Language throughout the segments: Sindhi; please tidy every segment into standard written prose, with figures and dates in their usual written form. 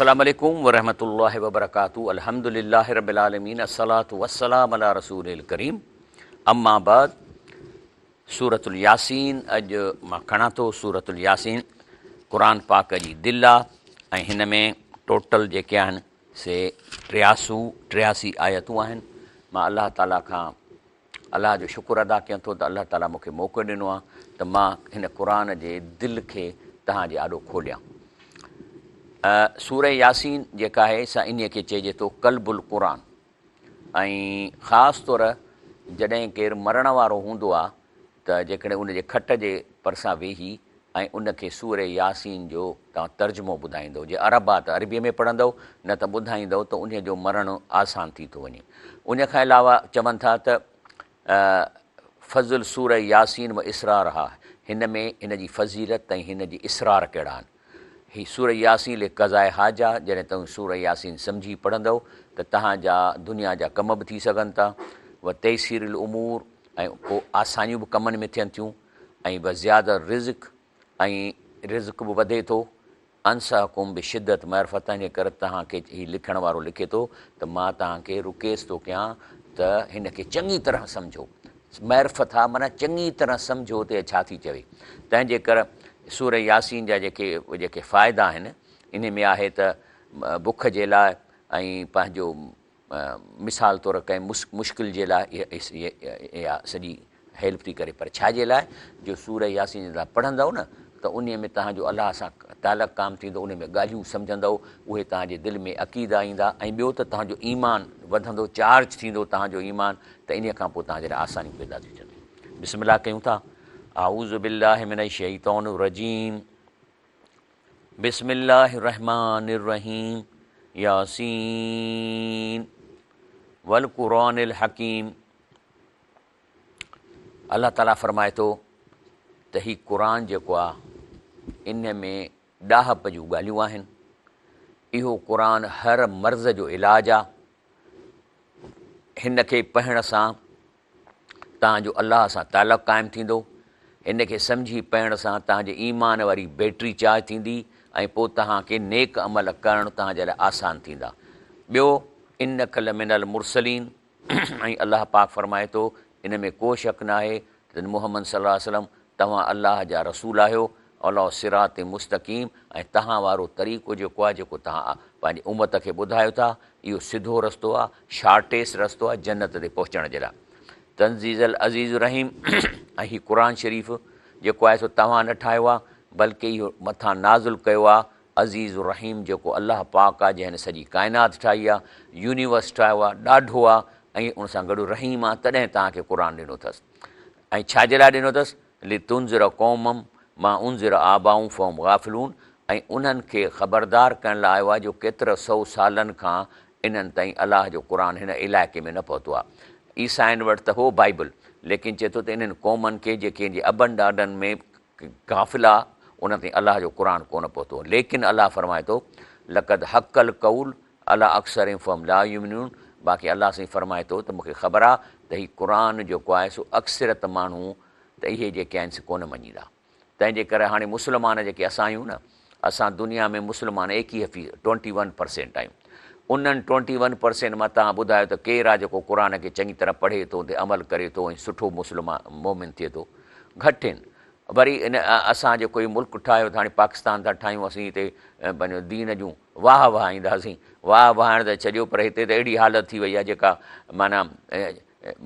السلام عليڪم ورحمة الله وبرڪاته الحمد لله رب العالمين الصلاة والسلام علي رسول الڪريم اما بعد سورة الياسين اڄ مان کڻان ٿو سورة الياسين قرآن پاڪ جي دل آ ۽ هن ۾ ٽوٽل جيڪي آهن سي ٽياسو ٽياسي آيتون آهن مان الله تعالي کان الله جو شڪر ادا ڪيان ٿو ته الله تعالي مون کي موقعو ڏنو آهي ته مان هن قرآن جي دل کي توهان جي آڏو کوليان. سورة ياسين جيڪا آهي سا انهيء کي چئجي ٿو قلب القرآن ۽ خاص طور جڏهن ڪير مرڻ وارو هوندو آهي ته جيڪڏهن ان جي کٽ جي پرسان ويهي ۽ ان کي سورة ياسين جو توهان ترجمو ٻڌائيندؤ، جي عرب آ ته عربيء ۾ پڙهندؤ، نه ته ٻڌائيندؤ ته انهيء جو مرڻ آسان ٿي ٿو وڃي. ان کان علاوه چون ٿا ته فضل سورة ياسين و اسرارها هن ۾ هن جي فضيلت ۽ هن جي اسرار ڪهڙا آهن. هي سورة ياسين لقضاء حاجه جڏهن توهين سورة ياسين سمجهي پڙهندؤ ته توهان جا دنيا جا ڪم به ٿي سگهن ٿا و تيسير الامور ۽ پوء آسانيون به ڪمن ۾ ٿين ٿيون. ۽ وزيادة الرزق ۽ رزق به وڌي ٿو، انصحڪم بشدت معرفت تنهنجي ڪري توهان کي هي لکڻ وارو لکي ٿو ته مان توهان کي رڪيس ٿو ڪيان ته هن کي چڱي طرح سمجهو، معرفت ها معنيٰ چڱي طرح سمجهو ته ڇا ٿي چوي، تنهنجي ڪر سورة ياسين جا جيڪي جيڪي فائدا آهن انهي ۾ آهي ته بک جي لاء ۽ پنهنجو مثال طور ڪنهن مشڪل جي لاء اها سڄي هيلپ ٿي ڪري پر ڇا جي لاء جو سورة ياسين جڏهن توهان پڙهندؤ نه ته انهي ۾ توهان جو الله سان تعلق قائم ٿيندو انهي ۾ ڳالهيون سمجهندؤ اهي توهان جي دل ۾ عقيدا ايندا ۽ ٻيو ته توهان جو ايمان وڌندو چارج ٿيندو توهان جو ايمان ته انهي کان پوء توهان جي لاء آسانيون پيدا ٿي ٿين. بسم الله ڪيون ٿا اعوذ بالله من الشيطان الرجيم. بسم الله الرحمن الرحيم ياسين والقرآن الحڪيم الله تعالي فرمائي ٿو ته هي قرآن جيڪو آ ان ۾ ڏاهپ جون ڳالهيون آهن اهو قرآن هر مرض جو علاج آ هن کي پڙهڻ سان توهان جو الله سان تعلق قائم ٿيندو، هن کي سمجهي پڙهڻ سان توهان جي ايمان واري بيٽري چارج ٿيندي ۽ پوء توهان کي نيڪ عمل ڪرڻ توهان جي لاء آسان ٿيندا. ٻيو، انک لمن المرسلين ۽ الله پاڪ فرمائي ٿو، ان ۾ ڪو شڪ ناهي ته محمد صلي الله عليه وسلم توهان الله جا رسول آهيو، علي صراط مستقيم ۽ توهان وارو طريقو جيڪو آهي جيڪو توهان پنهنجي امت کي ٻڌايو ٿا اهو سڌو رستو آهي، شارٽيسٽ رستو آهي جنت تي پهچڻ جي لاء. تنزيل العزيز الرحيم ۽ هي قرآن شريف جيڪو آهي سو توهان نه ٺاهيو آهي بلڪه اهو مٿان نازل ڪيو آهي عزيز الرحيم جيڪو الله پاڪ آهي جنهن سڄي ڪائنات ٺاهي آهي، يونيورس ٺاهيو آهي، ڏاڍو آهي ۽ ان سان گڏ رحيم آهي تڏهن توهان کي قرآن ڏنو اٿس ۽ ڇا جي لاء ڏنو اٿس؟ لتنذر قوما ما انذر آباؤهم فهم غافلون ۽ انهن کي خبردار ڪرڻ لاء آيو آهي جو ڪيترا سئو سالن کان انهن تائين الله جو قرآن هن علائقي ۾ نه پهتو آهي. عيسائين وٽ ته هو بائيبل ليڪن چئي ٿو ته انهن قومن کي جيڪي ان جي ابن ڏاڏن ۾ غافل آ انهن تائين الله جو قرآن ڪونه پهتو ليڪن الله فرمائي ٿو لقد حق القول علي اڪثرهم فهم لا يؤمنون باقي الله سائين فرمائي ٿو ته مون کي خبر آ ته هي قرآن جيڪو آهي سو اڪثريت ماڻهو ته اهي جيڪي آهن سي ڪونه مڃيندا تنهن جي ڪري هاڻي مسلمان جيڪي اسان آهيون نه اسان دنيا ۾ مسلمان ايڪيهه في ٽوئنٽي ون پرسينٽ آهيون انهن ٽوئنٽي ون پرسينٽ مان توهان ٻڌايو ته ڪير آهي جيڪو قرآن کي چڱي طرح پڙهي ٿو ان تي عمل ڪري ٿو ۽ سٺو مسلمان مومن ٿئي ٿو گهٽ آهن وري ان اسان جيڪو هي ملڪ ٺاهيو ته هاڻي پاڪستان ٿا ٺاهيون اسين هتي پنهنجو دين جون واهه وهائينداسين واهه وهائڻ ته ڇڏيو پر هتي ته اهڙي حالت ٿي وئي آهي جيڪا معنيٰ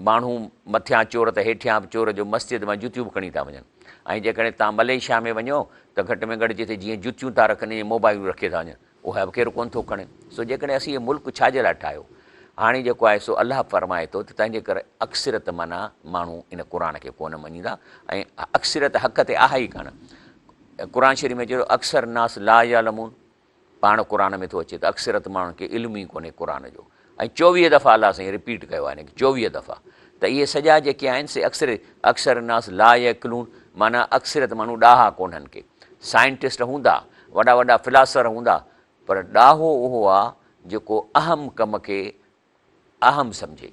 ماڻهو مٿيان چور ته هيٺيان به چور جو مسجد مان جتيون به کڻي ٿا وڃن ۽ جيڪڏهن توهان ملائيشيا ۾ وڃو ته گهٽ ۾ گهٽ جتي جيئن جتيون ٿا رکن ائين موبائلون رکي ٿا وڃن اها به ڪير ڪونه ٿو کڻي سو جيڪڏهن اسين هي ملڪ ڇا جي لاء ٺاهيو هاڻي جيڪو آهي سو الله فرمائي ٿو ته تنهنجي ڪري اڪثريت معنيٰ ماڻهو ان قرآن کي ڪونه مڃيندا ۽ اڪثريت حق تي آهي ئي ڪانه قرآن شريف ۾ چيو اڪثر ناس لا يعلمون پاڻ قرآن ۾ ٿو اچي ته اڪثريت ماڻهن کي علم ئي ڪونهي قرآن جو ۽ 24 دفعا الله سائين رپيٽ ڪيو آهي 24 دفعا ته اهي سڄا جيڪي آهن سي اڪثر اڪثر ناس لا يعقلون معنيٰ اڪثريت ماڻهو ڏاها ڪونهن ڪي سائنٽسٽ هوندا وڏا وڏا فلاسفر هوندا پر ڏاهو اهو آ جيڪو اهم ڪم کي اهم سمجهي.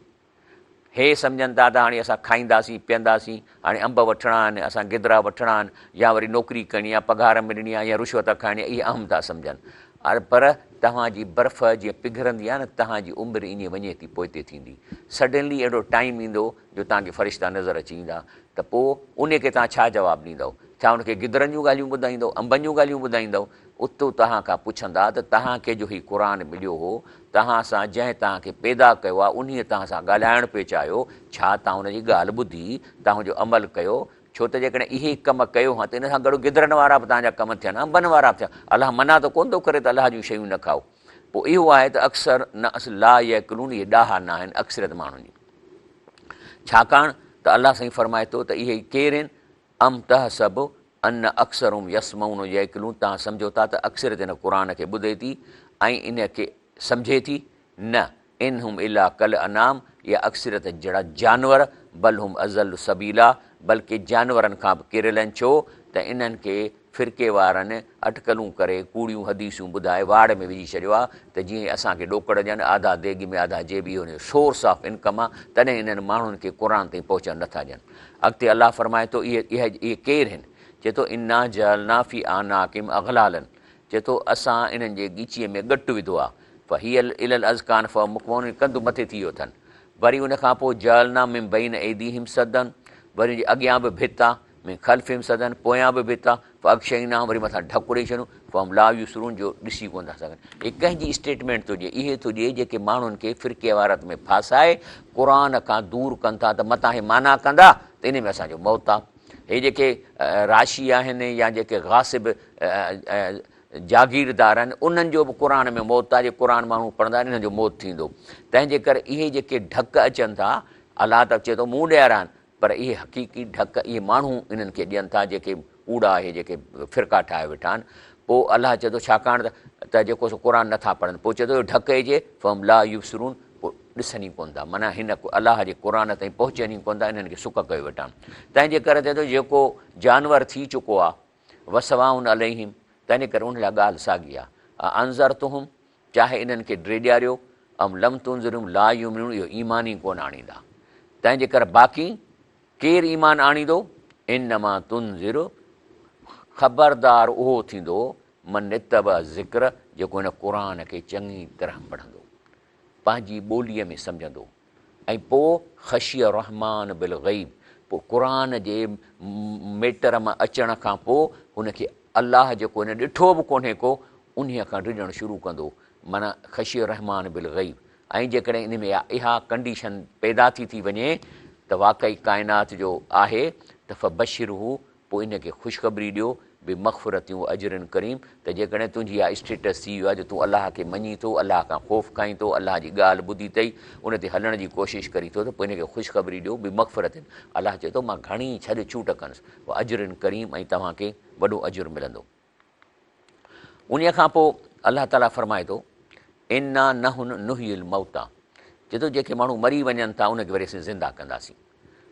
هي سمجهن ٿا ته هاڻي اسان کائينداسين پيئنداسين، هاڻي انب وٺڻا آهن، اسان گدرا وٺڻا آهن يا وري نوڪري ڪرڻي آ، پگهار ملڻي آ يا رشوت کائڻي آ، اهي اهم ٿا سمجهن. پر توهان جي برف جيئن پگهرندي آهي نه توهان جي عمر ائين وڃي ٿي پوئتي ٿيندي. سڊنلي اهڙو ٽائيم ايندو جو توهان کي فرشتا نظر اچي ويندا ته پوء انهي کي توهان ڇا جواب ڏيندؤ؟ ڇا ان کي گدرن جون ڳالهيون ٻڌائيندؤ، انبن جون ڳالهيون ٻڌائيندؤ؟ اتو توهان کان پڇندا ته توهان کي جو هي قرآن مليو هو، توهان سان جنهن توهان کي پيدا ڪيو آهي انهيء توهان سان ڳالهائڻ پئي چاهيو، ڇا توهان ان جي ڳالهه ٻڌي، توهان جو عمل ڪيو؟ ڇو ته جيڪڏهن اهي ڪم ڪيو ها ته ان سان گڏ گدرن وارا به توهان جا ڪم ٿين، انبن وارا به ٿين. الله منع ته ڪونه ٿو ڪري ته الله جون شيون نه کائو. پوء اهو آهي ته اڪثر ناس لا يعقلون اهي ڏاها نه آهن اڪثريت ماڻهن جي. ڇاڪاڻ ته الله سائين فرمائي ٿو ته اهي ڪير آهن؟ ام تحسب ان اڪثرهم يسمعون يعقلون توهان سمجهو ٿا ته اڪثريت هن قرآن کي ٻڌي ٿي ۽ ان کي سمجهي ٿي؟ نه، ان هم الا ڪالانعام اها اڪثريت جهڙا جانور، بل هم اضل سبيلا بلڪه جانورن کان به ڪريل آهن ڇو ته انهن کي فرقي وارن اٽڪلون ڪري ڪوڙيون حديثون ٻڌائي واڙ ۾ وجهي ڇڏيو آهي ته جيئن اسان کي ڏوڪڙ ڏين آڌا ديڳ ۾ آڌا جيب اهو انهن جو سورس آف انڪم آهي تڏهن انهن ماڻهن کي قرآن تائين پهچڻ نٿا ڏين اڳتي الله فرمائي ٿو اهي اهي ڪير هن چئي ٿو انا جعلنا في اعناقهم اغلالا چئي ٿو اسان انهن جي ڳچيء ۾ ڳٽ وڌو آهي فهي الي الاذقان فهم مقمحون ڪنڌ مٿي ٿي ويو اٿن وري ان کان پوء جعلنا من بين ايديهم سدا وري ان جي اڳيان به ڀت آهي من خلفهم سدا پويان به ڀت آهي فاغشيناهم وري مٿان ڍڪ ڏئي ڇڏيون فهم لا يبصرون جو ڏسي ڪونه ٿا سگهن هي ڪنهن جي اسٽيٽمينٽ ٿو ڏئي اهي ٿو ڏئي جيڪي ماڻهن کي فرقيواريت ۾ ڦاسائي قرآن کان دور ڪن ٿا ته متان هي معنيٰ ڪندا ته انهي ۾ اسان جو موت آهي هي جيڪي راشي آهن يا جيڪي غاصب جاگيردار آهن انهن جو به قرآن ۾ موت آهي جي قرآن ماڻهو پڙهندا آهن انهن جو موت ٿيندو تنهن جي ڪري اهي جيڪي ڍڪ اچن ٿا الله ته چئي ٿو مون ڏيارا آهن پر اهي حقيقي ڍڪ اهي ماڻهو انهن کي ڏين ٿا جيڪي ڪوڙا اهي جيڪي فرقا ٺاهي ويٺا آهن پوء الله چئي ٿو ڇاڪاڻ ته جيڪو سو قرآن نٿا پڙهن پوء چئي ٿو اهو ڍڪ اهي جي فهم لا يبصرون پوء ڏسن ئي ڪونه ٿا معنيٰ هن الله جي قرآن تائين پهچن ئي ڪونه ٿا انهن کي سڪ ڪيو ويٺا آهن تنهن جي ڪري چئي ٿو جيڪو جانور ٿي چڪو آهي وسواء عليهم تنهن جي ڪري ان لاء ڳالهه ساڳي آهي انذرتهم چاهي انهن کي ڊيڄاريو ام لم تنذرهم لا يؤمنون اهو ايمان ئي ڪونه آڻيندا تنهن جي ڪري باقي ڪير ايمان آڻيندو انما تنذر خبردار اهو ٿيندو من اتبع الذڪر جيڪو هن قرآن کي چڱي طرح پڙهندو پنهنجي ٻوليء ۾ سمجهندو ۽ پوء خشي الرحمان بالغيب پوء قرآن جي ميٽر مان اچڻ کان پوء هن کي الله جيڪو هن ڏٺو به ڪونهي ڪو انهيء کان ڊڄڻ شروع ڪندو معنيٰ خشي الرحمان بالغيب ۽ جيڪڏهن ان ۾ اها ڪنڊيشن پيدا ٿي ٿي وڃي ته واقعي ڪائنات جو آهي ته فبشره پوء ان کي خوشخبري ڏيو، بمغفرة و اجر ڪريم، ته جيڪڏهن تنهنجي اها اسٽيٽس ٿي ويو آهي جو تون الله کي مڃين ٿو، الله کان خوف کائين ٿو، الله جي ڳالهه ٻڌي اٿئي، ان تي هلڻ جي ڪوشش ڪرين ٿو ته پوء ان کي خوشخبري ڏيو، بمغفرة، الله چئي ٿو مان گهڻي ڇڏ ڇوٽ ڪندس، و اجر ڪريم ۽ توهان کي وڏو اجر ملندو. انهيء کان پوء الله تعاليٰ فرمائي ٿو، انا نحن نحيي الموتيٰ، چئي ٿو جيڪي ماڻهو مري وڃن ٿا انهن کي وري اسين زنده ڪنداسين.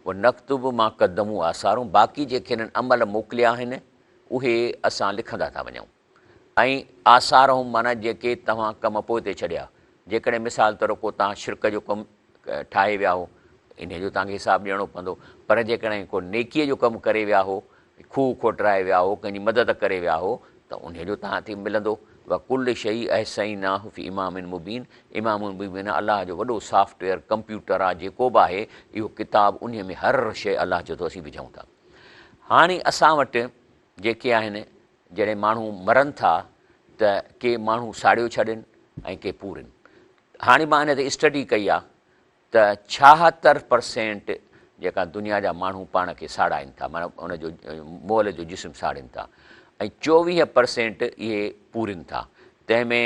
ونڪتب ما قدموا آثارهم باقي جيڪي هنن عمل موڪليا آهن اهي اسان لکندا ٿا وڃون ۽ آثارهم معنيٰ جيڪي توهان ڪم پوئتي ڇڏيا جيڪڏهن مثال طور ڪو توهان شرڪ جو ڪم ٺاهي ويا هو انهي جو توهان کي حساب ڏيڻو پوندو پر جيڪڏهن ڪو نيڪي جو ڪم ڪري ويا هو کوهه کوٽرائي ويا هو، ڪنهن جي مدد ڪري ويا هو ته انهيء جو توهان کي ملندو. وڪل شيء احصيناه في امام مبين، امام مبين معنيٰ الله جو وڏو سافٽ ويئر، ڪمپيوٽر آ، جيڪو به آهي، اهو ڪتاب انهيء ۾ هر شيء الله چئي ٿو اسين وجهون ٿا. هاڻي اسان وٽ جيڪي آهن، جڏهن ماڻهو مرن ٿا ته ڪي ماڻهو ساڙيو ڇڏين ۽ ڪي پورين. هاڻي مان ان تي اسٽڊي ڪئي آ ته 76 پرسينٽ جيڪا دنيا جا ماڻهو پاڻ کي ساڙائين ٿا معنيٰ ان جو مئل جو جسم ساڙين ٿا ۽ 24 پرسينٽ اهي پورين ٿا تنهن ۾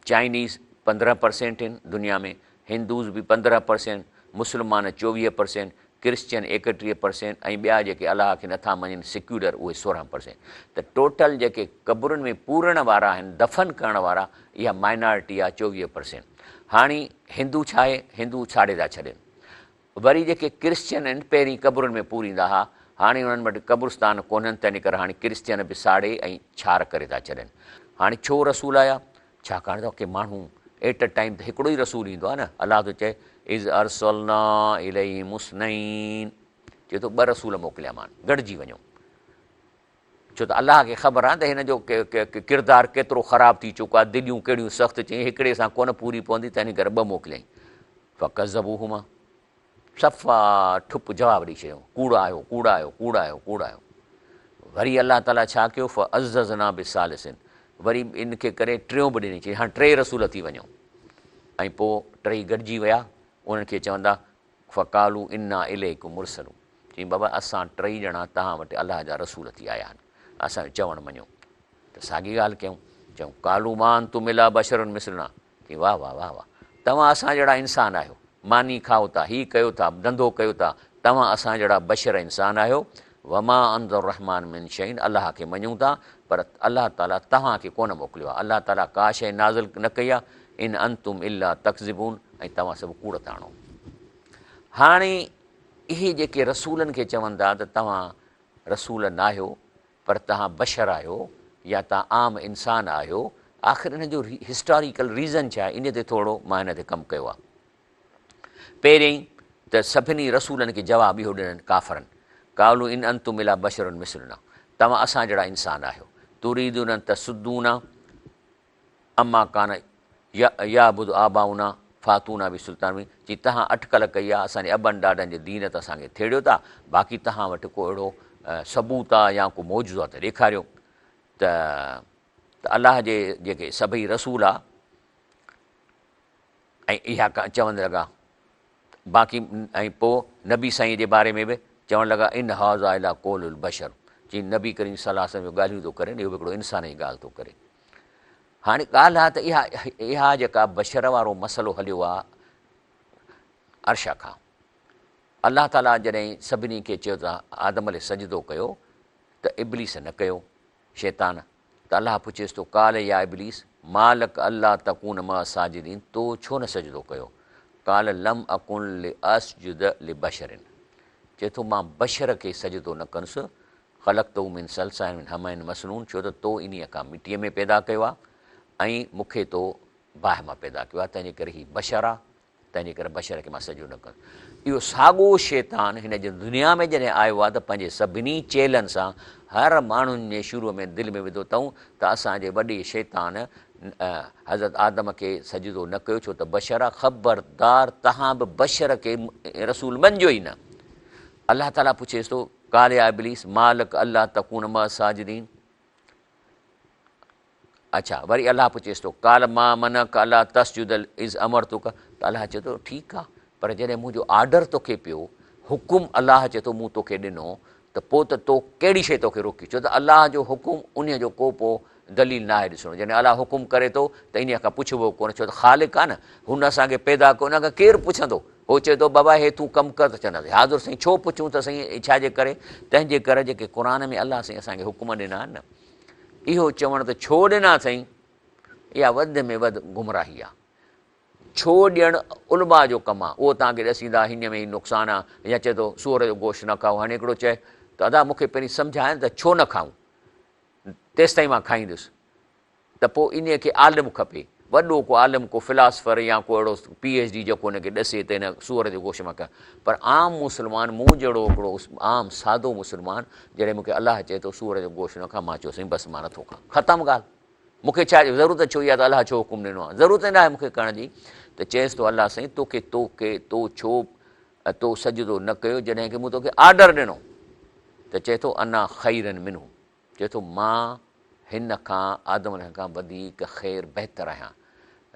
چائنيز 15 پرسينٽ آهن دنيا ۾ هندوز به 15 پرسينٽ مسلمان 24 پرسينٽ ڪرسچن 31 پرسينٽ ۽ ٻيا جيڪي الله کي نٿا مڃين سيڪيولر اهي 16 پرسينٽ ته ٽوٽل جيڪي قبرن ۾ پورڻ وارا آهن دفن ڪرڻ وارا اها مائنارٽي آهي 24 پرسينٽ هاڻي هندو ڇا آهي؟ هندو ساڙي ٿا ڇڏين. وري جيڪي ڪرسچن آهن پهرين قبرن ۾ پوريندا ها، هاڻي انهن وٽ قبرستان ڪونهن تنهن ڪري هاڻي ڪرسچن به ساڙي ۽ ڇار ڪري ٿا ڇڏين. هاڻي ڇو رسول آيا؟ ڇاڪاڻ ته ڪي ماڻهو ايٽ ا ٽائيم ته هڪڙو ئي رسول ايندو آهي نه. الله ٿو چئي اذ ارسلنا اليهم اثنين چئي ٿو ٻه رسول موڪليا مان گڏجي وڃو. ڇو ته الله کي خبر آهي ته هن جو ڪردار ڪيترو خراب ٿي چڪو آهي، دليون ڪهڙيون سخت، چيائين هڪڙي سان ڪونه پوري پوندي، تنهن ڪري ٻه موڪليائين. فڪذبوهما، صفا ٺپ جواب ڏئي ڇڏيائون، ڪوڙا آهيو، ڪوڙا آهيو، ڪوڙا آهيو، ڪوڙا آهيو. وري الله تعاليٰ ڇا ڪيو، فعززنا بثالث، وري ان کي ڪري ٽيون به ڏني، چيائين هاڻ ٽي رسول ٿي وڃو. ۽ پوء ٽئي گڏجي ويا، انهن کي چوندا، فقالوا انا اليڪم مرسلون، چيائين بابا اسان ٽئي ڄڻا توهان وٽ الله جا رسول ٿي آيا آهن، اسان جو چوڻ مڃو. ته ساڳي ڳالهه ڪيائون، چيائون قالوا ما انتم الا بشر مثلنا، چيائين واه واه واه واه توهان اسان جهڙا انسان آهيو، ماني کائو ٿا، هي ڪيو ٿا، ڌنڌو ڪيو ٿا، توهان اسان جهڙا بشر انسان آهيو، وما انزل الرحمان من شيء الله کي مڃون ٿا پر الله تعالي توهان کي ڪونه موڪليو آهي، الله تعالي ڪا شيء نازل نه ڪئي آهي، ان انتم الا تڪذبون ۽ توهان سڀ ڪوڙ ٿا هڻو. هاڻي اهي جيڪي رسولن کي چون ٿا ته توهان رسول ناهيو پر توهان بشر آهيو يا توهان عام انسان آهيو، آخر ان جو هسٽاريڪل ريزن ڇا آهي، ان تي ٿورو مان هن تي ڪم ڪيو آهي. پهريائين ته سڀني رسولن کي جواب اهو ڏنن ڪافرن، قالوا ان انتم الا بشر مثلنا، توهان اسان جهڙا انسان آهيو، تريدون ان تصدونا عما ڪان يعبد آباؤنا فاتونا بسلطان مبين، چي توهان اٽڪل ڪئي آهي اسان جي ابن ڏاڏن جي دين ته اسان کي ٿيڙيو ٿا، باقي توهان وٽ ڪو اهڙو ثبوت آهي يا ڪو معجزو آهي ته ڏيکاريو ته الله جي جيڪي سڀئي رسول آ ۽ اها چوڻ لڳا باقي ۽ پوء نبي سائين جي باري ۾ به چوڻ لڳا ان هذا الا قول البشر چي نبي ڪريم صلي الله عليه وسلم جو ڳالهيون ٿو ڪري اهو به هڪڙو انسان جي ڳالهه ٿو ڪري. هاڻي ڳالهه آ ته اها اها جيڪا بشر وارو مسئلو هليو آ عرش کان الله تعالي جڏهن سڀني کي چيو ته آدم عليه سجدو ڪيو ته ابليس نه ڪيو شيطان ته الله پڇيس ٿو، قال يا ابليس ما لڪ الا تڪون مع الساجدين تو ڇو نه سجدو ڪيو؟ قال لم اڪن لاسجد لبشر چئي ٿو مان بشر کي سجدو نه ڪندس، خلقته من صلصال من حمأ مسنون ڇو ته تو انهيء کان مٽيء ۾ پيدا ڪيو آهي ۽ مون کي تو باهه مان پيدا ڪيو آهي تنهنجي ڪري هي بشر آهي تنهن جي ڪري بشر کي مان سجدو نه ڪندس. اهو ساڳو شيطان هن جي دنيا ۾ جڏهن آيو آهي ته پنهنجي سڀني چيلن سان هر ماڻهن جي شروع ۾ دل ۾ وڌو اٿئون ته اسان جي وڏي شيطان حضرت آدم کي سجدو نه ڪيو ڇو ته بشر آهي، خبردار توهان به بشر کي رسول مڃجو ئي نه. الله تعاليٰ پڇيس ٿو، قال يا ابليس ما لڪ الا تڪون مع الساجدين. اڇا وري الله پڇيس ٿو قال ما منعک الا تسجد اذ امرتک ته الله چئي ٿو ٺيڪ آ پر جڏهن منهنجو آرڊر توکي پيو حڪم الله چئي ٿو مون توکي ڏنو ته پوء ته تو ڪهڙي شيء توکي روڪي ڇو ته الله جو حڪم انهيء جو ڪو پوء دليل ناهي ڏسڻو جڏهن الله حڪم ڪري ٿو ته انهيء کان پڇبو ڪونه ڇو ته خالق آ نه هن اسان کي پيدا ڪيو ان کان ڪير پڇندو هو چئي ٿو بابا هي تون ڪم ڪر ته چونداسين حاضر سائين ڇو پڇون ته سائين ڇا جي ڪري تنهن جي ڪري جيڪي قرآن ۾ الله سائين اسان کي حڪم ڏنا آهن نه اهو چوڻ ته ڇو ڏنا اٿئي، اها وڌ ۾ وڌ گمراهي آهي. ڇو ڏيڻ علماء جو ڪم آهي، اهو توهان کي ڏسيندا هن ۾ هي نقصان آهي يا چئي ٿو سوئر جو گوشت نه کائو، هاڻي هڪڙو چئي ته ادا مون کي پهرين سمجهاء ته ڇو نه کائون، تيستائين مان کائيندس. ته پوء انهيء کي عالم کپي، وڏو ڪو عالم، ڪو فلاسفر يا ڪو اهڙو پي ايڇ ڊي جيڪو هن کي ڏسي ته هن سوئر جو گوشت مان ڪيان. پر عام مسلمان، مون جهڙو هڪڙو عام سادو مسلمان، جڏهن مون کي الله چئي ٿو سوئر جو گوشت نه کاء، مان چيو سائين بس مان نٿو کان، ختم ڳالهه. مون کي ڇا ضرورت ڇو اها ته الله ڇو حڪم ڏنو آهي؟ ضرورت ئي ناهي مون کي ڪرڻ جي. ته چئيس ٿو الله سائين توکي توکي تو ڇو تو سجدو نه ڪيو جڏهن ڪي مون توکي آرڊر ڏنو؟ ته چئي ٿو انا خير منه. چئي ٿو مان هن کان، آدم عليه کان، وڌيڪ خير، بهتر، آهيان.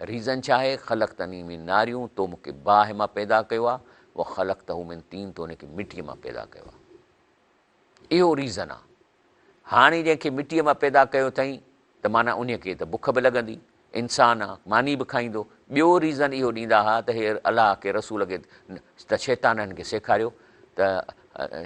ريزن ڇا آهي؟ خلقتني من ناريون تو مون کي باهه مان پيدا ڪيو آهي، وخلقته من طين تو ان کي مٽيء مان پيدا ڪيو آهي. اهو ريزن آهي. هاڻي جنهن کي مٽيء مان پيدا ڪيو اٿئين ته معنيٰ انهيء کي ته بک به لڳندي، انسان آ، ماني به کائيندو. ٻيو ريزن اهو ڏيندا ها ته هي الله کي رسول کي ته شيطان هن کي سيکاريو ته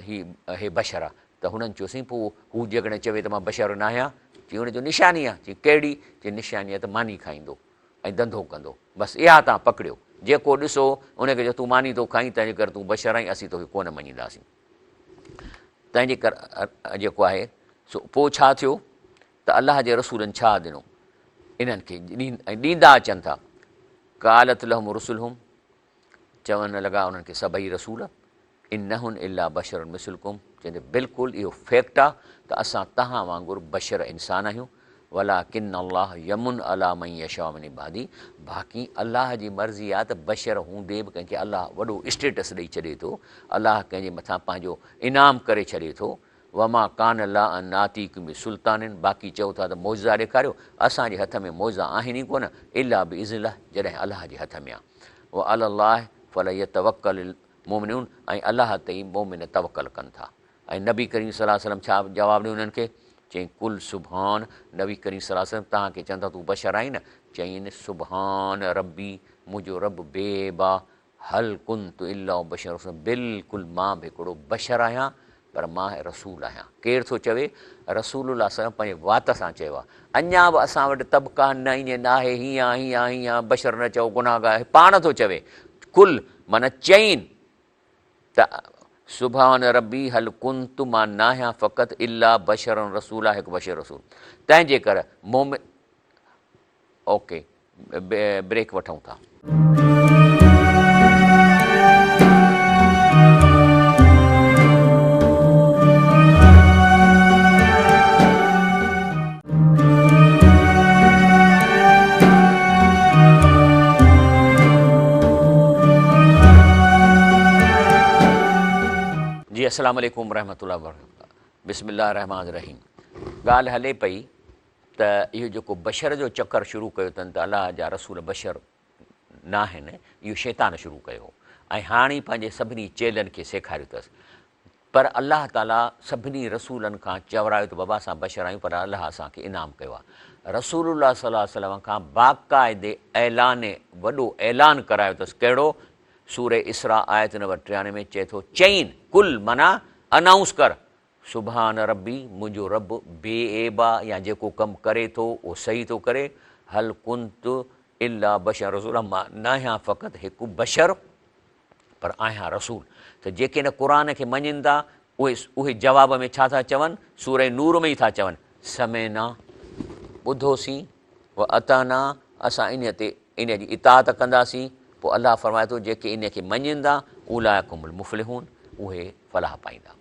هي هي بشر آ ته هنن چيو سائين پوء هو جيڪڏهن چوي ته مان بشر ناهيان، چي ان جو نشاني آ، چي ڪهڙي، چي نشاني آ ته ماني کائيندو ۽ ڌنڌو ڪندو، بس اها تان پڪڙيو، جيڪو ڏسو ان کي چئو تون ماني ٿو کائين تنهنجي ڪري تون بشر آهين اسين توکي ڪونه مڃينداسين. تنهنجي ڪري جيڪو آهي سو پوء ڇا ٿيو ته الله جي رسولن ڇا ڏنو انهن کي ۽ ڏيندا اچن ٿا قالت لهم رسلهم چون لڳا انهن کي سڀئي رسول ان نحن الا بشر مثلڪم چوندي بلڪل اهو فيڪٽ آ ته اسان توهان وانگر بشر انسان آهيون ولڪن الله يمن علي من يشاء من عباده باقي الله جي مرضي آ ته بشر هوندي به ڪنهن کي الله وڏو اسٽيٽس ڏئي ڇڏي ٿو الله ڪنهن جي مٿان پنهنجو انعام ڪري ڇڏي ٿو وما ڪان لنا ان ناتيڪم بسلطان باقي چئو ٿا ته معجزا ڏيکاريو اسان جي هٿ ۾ معجزا آهن ئي ڪونه الا باذن الله جڏهن الله جي هٿ ۾ آ وعلي الله فليتوڪل المؤمنون ۽ الله تي ئي مؤمن توڪل ڪن ٿا ۽ نبي ڪريم صلي الله عليه وسلم ڇا جواب ڏنو انهن کي؟ چيائين قل سبحان نبي ڪريم صلي الله عليه وسلم توهان کي چون ٿا تون بشر آهين نه؟ چيائين سبحان ربي منهنجو رب بي عيب آ هل ڪنت الا بشر رسولا بلڪل مان به هڪڙو بشر آهيان پر مان رسول آهيان. ڪير ٿو چوي؟ رسول الله صلي الله عليه وسلم پنهنجي وات سان چيو آهي. اڃا به اسان وٽ طبقا نه ائين ناهي هيئن آ هيئن آ هيئن آ بشر نه چئو گناهگار آهي پاڻ ٿو چوي قل معنيٰ چئين ته سبحان ربي هل ڪنت مان ناهيان فقط الا بشرا رسولا هڪ بشر رسول تنهن جي ڪر مومن اوڪي بريڪ وٺون ٿا. جي السلام عليڪم ورحمة الله وبرڪاته بسم الله الرحمن الرحيم ڳالهه هلي پئي ته اهو جيڪو بشر جو چڪر شروع ڪيو اٿن ته الله جا رسول بشر ناهن اهو شيطان شروع ڪيو هو ۽ هاڻي پنهنجي سڀني چيلن کي سيکاريو اٿس پر الله تعالي سڀني رسولن کان چورايو ته بابا اسان بشر آهيون پر الله اسان کي انعام ڪيو آهي رسول الله صلي الله عليه وسلم کان باقاعدي اعلان وڏو اعلان ڪرايو اٿس ڪهڙو سورة اسراء آيت نمبر 93 ۾ چئي ٿو چئين قل معنيٰ انائونس ڪر سبحان ربي منهنجو رب بي عيب آ يا جيڪو ڪم ڪري ٿو اهو صحيح ٿو ڪري هل ڪنت الا بشرا رسولا مان ناهيان فقط هڪ بشر پر آهيان رسول ته جيڪي هن قرآن کي مڃين ٿا اهي اهي جواب ۾ ڇا ٿا چون سورة نور ۾ ئي ٿا چون سمعنا ٻڌوسين و اطعنا اسان انهي تي انهي جي اطاعت ڪنداسين پوء الله فرمائي ٿو جيڪي انهي کي مڃين ٿا اولئک هم المفلحون اهي فلاح پائيندا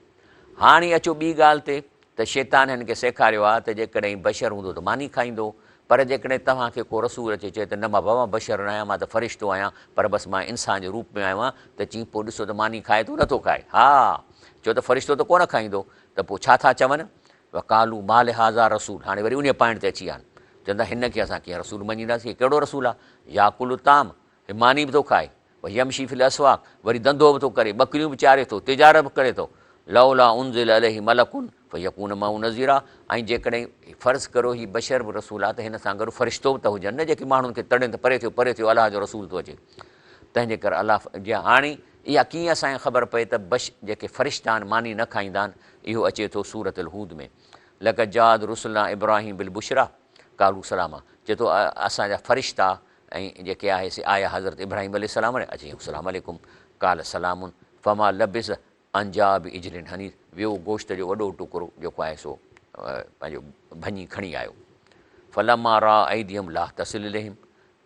هاڻي اچو ٻي ڳالهه تي ته شيطان هن کي سيکاريو آهي ته جيڪڏهن بشر هوندو ته ماني کائيندو پر جيڪڏهن توهان کي ڪو رسول اچي چئي ته نه مان بابا بشر نه آهيان مان ته فرشتو آهيان پر بس مان انسان جي روپ ۾ آيو آهيان ته چئين پوء ڏسو ته ماني کائي ٿو نٿو کائي ها ڇو ته فرشتو ته ڪونه کائيندو ته پوء ڇا ٿا چون وقالو ما لهذا الرسول هاڻي وري انهيء پوائنٽ تي اچي ويا آهن چون ٿا هن کي اسان ڪيئن رسول مڃينداسين هي ڪهڙو رسول آهي ياڪل الطعام هي ماني به ٿو کائي، ويمشي في الاسواق، وري ڌنڌو به ٿو ڪري، ٻڪريون به چاري ٿو، تجارت به ڪري ٿو، لولا انزل عليه ملڪ فيڪون معه نذيرا، ۽ جيڪڏهن فرض ڪريو هي بشر به رسول آهي ته هن سان گڏ فرشتو به ته هجن نه جيڪي ماڻهن کي تڙين ته پري ٿيو پري ٿيو الله جو رسول ٿو اچي تنهن جي ڪري الله جي هاڻي اها ڪيئن اسان کي خبر پئي ته بش جيڪي فرشتا آهن ماني نه کائيندا آهن اهو اچي ٿو سورة الهود ۾ لقد جاءت رسلنا ابراهيم بالبشرا قالوا سلاما چئي ٿو اسان جا فرشتا ۽ جيڪي آهي سي آيا حضرت ابراهيم عليه السلام وٽ اچي السلام عليڪم قال سلام فما لبث ان جاء بعجل حنيذ ويو گوشت جو وڏو ٽڪرو جيڪو آهي سو پنهنجو ڀڃي کڻي آيو فلما را ايديهم لا تصل اليهم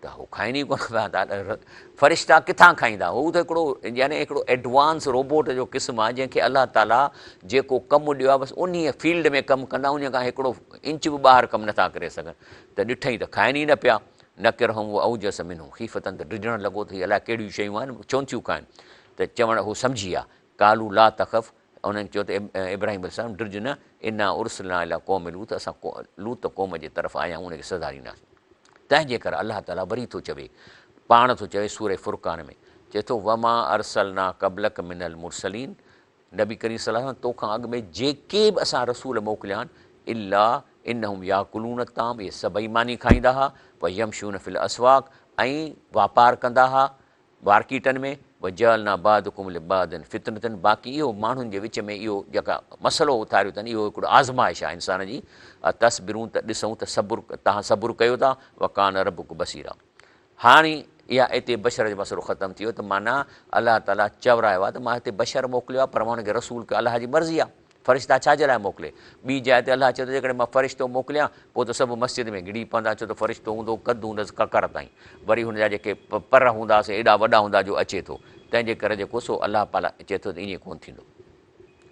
ته هو کائن ئي ڪونه پيا ته فرشتا ڪٿان کائيندا هو ته هڪڙو يعني هڪڙو ايڊوانس روبوٽ جو قسم آهي جنهن کي الله تعالي جيڪو ڪم ڏيو آهي بس انهي فيلڊ ۾ ڪم ڪندا انهي کان هڪڙو انچ به ٻاهر ڪم نٿا ڪري سگهن ته ڏٺئي ته کائن ئي نه پيا نڪرهم واوجس منهم خيفة ته ڊڄڻ لڳو ته هي الائي ڪهڙيون شيون آهن ڇونه ٿيون کائن ته چوڻ هو سمجهي ويا قالوا لا تخف انهن چيو ته ابراهيم عليه السلام ڊڄ نه انا ارسلنا الي قوم لوط اسان لوط قوم جي طرف آيا آهيون ان کي سزا ڏينداسين تنهن جي ڪري الله تعالي وري ٿو چوي پاڻ ٿو چوي سوره فرقان ۾ چئي ٿو وما ارسلنا قبلک من المرسلين نبي ڪريم صلي الله عليه وسلم توکان اڳ ۾ جيڪي به اسان رسول موڪليا آهن الا انهم ياڪلون الطعام اهي سڀئي ماني کائيندا ها ويمشون في الاسواق ۽ واپار ڪندا ها مارڪيٽن ۾ وجعلنا بعضڪم لبعض فتنة باقي اهو ماڻهن جي وچ ۾ اهو جيڪا مسئلو اٿاريو اٿن اهو هڪڙو آزمائش آهي انسان جي تصبرون ته ڏسون ته صبر توهان صبر ڪيو ٿا وڪان ربڪ بصيرا هاڻي اها اتي بشر جو مسئلو ختم ٿي ويو ته معنيٰ الله تعاليٰ چورايو آهي ته مان هتي بشر موڪليو آهي پر مان هن کي رسول ڪيو الله جي مرضي آهي فرشتا ڇا جي لاء موڪلي ٻي جاء تي الله چئي ٿو جيڪڏهن مان فرشتو موڪليان پوء ته سڀ مسجد ۾ گهڙي پوندا ڇو ته فرشتو هوندو قد هوندس ڪڪر تائين وري هن جا جيڪي پر هوندا سي ايڏا وڏا هوندا جو اچي ٿو تنهن جي ڪري جيڪو سو الله پالا چئي ٿو ته ائين ڪونه ٿيندو.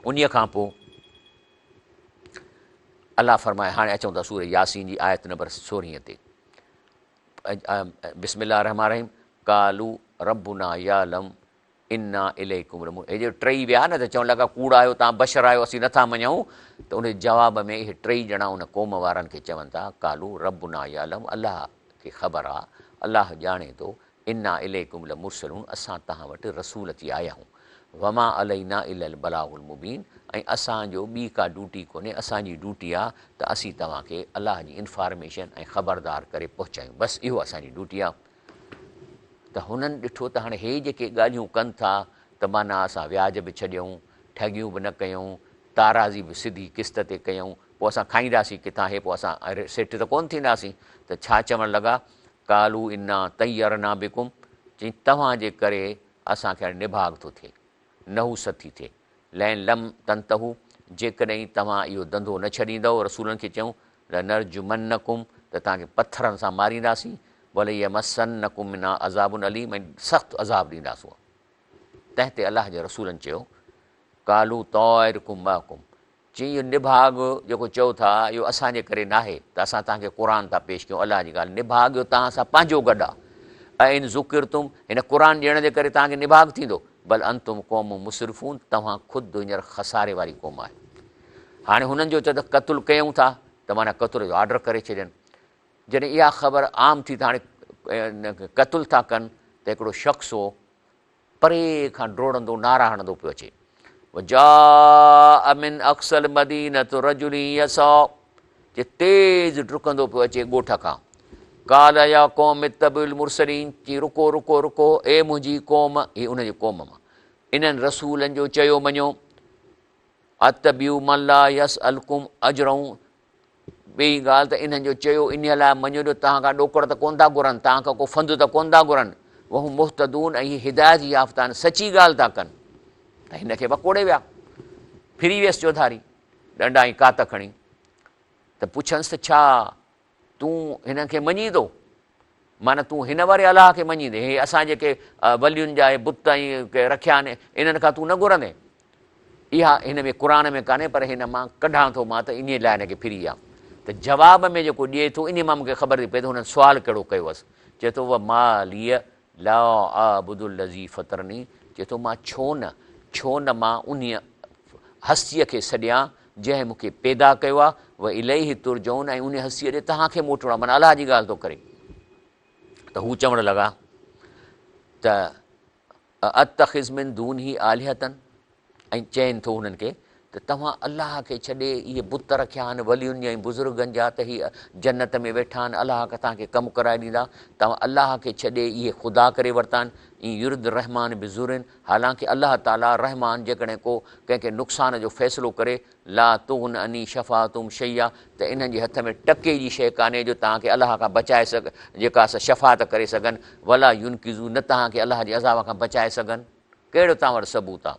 انهيء کان پوء الله فرمائي هاڻي اچون ٿا سورة ياسين جي آيت نمبر سورهين تي. بسم الله الرحمن الرحيم قالوا ربنا يعلم انا اليڪم لمر هي جيڪي ٽئي ويا نه ته چوڻ لڳا ڪوڙ آهيو توهان بشر آهيو اسين نٿا مڃون ته ان جي جواب ۾ اهي ٽئي ڄڻا ان قوم وارن کي چون ٿا قالوا ربنا يعلم الله کي خبر آ الله ڄاڻي ٿو انا اليڪم لمرسلون اسان توهان وٽ رسول ٿي آيا آهيون وما علينا الا البلاغ المبين ۽ اسان جو ٻي ڪا ڊوٽي ڪونهي اسان جي ڊوٽي آ ته اسين توهان کي الله جي انفارميشن ۽ خبردار ڪري پهچايون بس اهو اسان جي ڊوٽي آ. ته هنن ڏٺو ته هاڻي هي جيڪي ڳالهيون ڪن ٿا ته معنيٰ اسان وياج به ڇڏيون، ٺڳيون به نه ڪيون، تارازي به سڌي قسط تي ڪيون، پوء اسان کائينداسين ڪٿان هي پوء اسان سيٺ ته ڪونه ٿينداسين ته ڇا چوڻ لڳا، قالوا انا طيرنا بڪم چئين توهان جي ڪري اسان کي هاڻي نڀاڳ ٿو ٿئي. نحوست ٿي ٿئي. لئن لم تنتهو جيڪڏهن توهان اهو ڌنڌو نه ڇڏيندؤ، رسولن کي چيائون، لنرجمنڪم ته توهان کي پٿرن سان مارينداسين، وليمسنڪم منا عذاب اليم ۽ سخت عذاب ڏينداسون. تنهن تي الله جي رسولن چيو، قالوا طائرڪم معڪم چيائين اهو نڀاڳ جيڪو چئو ٿا اهو اسان جي ڪري ناهي ته اسان توهان کي قرآن ٿا پيش ڪيون الله جي ڳالهه نڀاڳ اهو توهان سان پنهنجو گڏ آهي ائن ذڪرتم هن قرآن ڏيڻ جي ڪري توهان کي نڀاڳ ٿيندو بل انتم قوم مسرفون توهان خود هينئر خساري واري قوم آهيو هاڻي هنن جو چئو ته قتل ڪيون ٿا ته معنيٰ قتل جو آرڊر ڪري ڇڏين جڏهن اها خبر عام ٿي ته هاڻي قتل ٿا ڪن ته هڪڙو شخص هو پري کان ڊوڙندو نعرا هڻندو پيو اچي. وجاء من اقصي المدينة رجل يسعي چي تيز ڊڪندو پيو اچي ڳوٺ کان. قال يا قوم اتبعوا المرسلين چي رڪو رڪو رڪو اي منهنجي قوم هي ان جي قوم مان انهن رسولن جو چيو مڃو. اتبعوا من لا يسألڪم اجرا ٻي ڳالهه ته انهن جو چيو انهيء لاء مڃيو جو توهان کان ڏوڪڙ ته ڪونه ٿا گهرن، توهان کان ڪو فند ته ڪونه ٿا گهرن، وهم مهتدون ۽ هي هدايت يافته آهن، سچي ڳالهه ٿا ڪن. ته هن کي وڪوڙي ويا. ڦري ويس چوڌاري، ڏنڊا ۽ ڪات کڻي ته پڇنس ته ڇا تون هنن کي مڃين ٿو؟ معنيٰ تون هن واري الله کي مڃيندين، هي اسان جيڪي ولين جا هي بت ۽ رکيا آهن، انهن کان تون نه گهرندين؟ اها هن ۾ قرآن ۾ ڪانهي پر هن مان ڪڍان ٿو مان ته انهيء لاء هن کي ڦري ويا ته جواب ۾ جيڪو ڏئي ٿو انهيء مان مون کي خبر ٿي پئي ته هنن سوال ڪهڙو ڪيو هئس. چئي ٿو وما لي لا اعبد الذي فطرني چئي ٿو مان ڇو نه ڇو نه مان انهيء هستيء کي سڏيان جنهن مون کي پيدا ڪيو آهي واليه ترجعون ۽ انهيء هستيء ڏي توهان کي موٽڻو آهي معنيٰ الله جي ڳالهه ٿو ڪري ته هو چوڻ لڳا ته اتخذ من دونه آلهة ۽ چئين ٿو هنن کي ته توهان الله کي ڇڏي اهي بت رکيا آهن ولين جا ۽ بزرگن جا ته هي جنت ۾ ويٺا آهن الله کان توهان کي ڪم ڪرائي ڏيندا توهان الله کي ڇڏي اهي خدا ڪري ورتا آهن ان يرد الرحمان بضر حالانڪه الله تعالي رحمان جيڪڏهن ڪو ڪنهن کي نقصان جو فيصلو ڪري لا تغن عني شفاعتهم شيئا ته انهن جي هٿ ۾ ٽڪي جي شيء ڪانهي جو توهان کي الله کان بچائي سگهن جيڪا سا شفاعت ڪري سگهن ولا ينقذون نه توهان کي الله جي عذاب کان بچائي سگهن ڪهڙو توهان وٽ ثبوت آ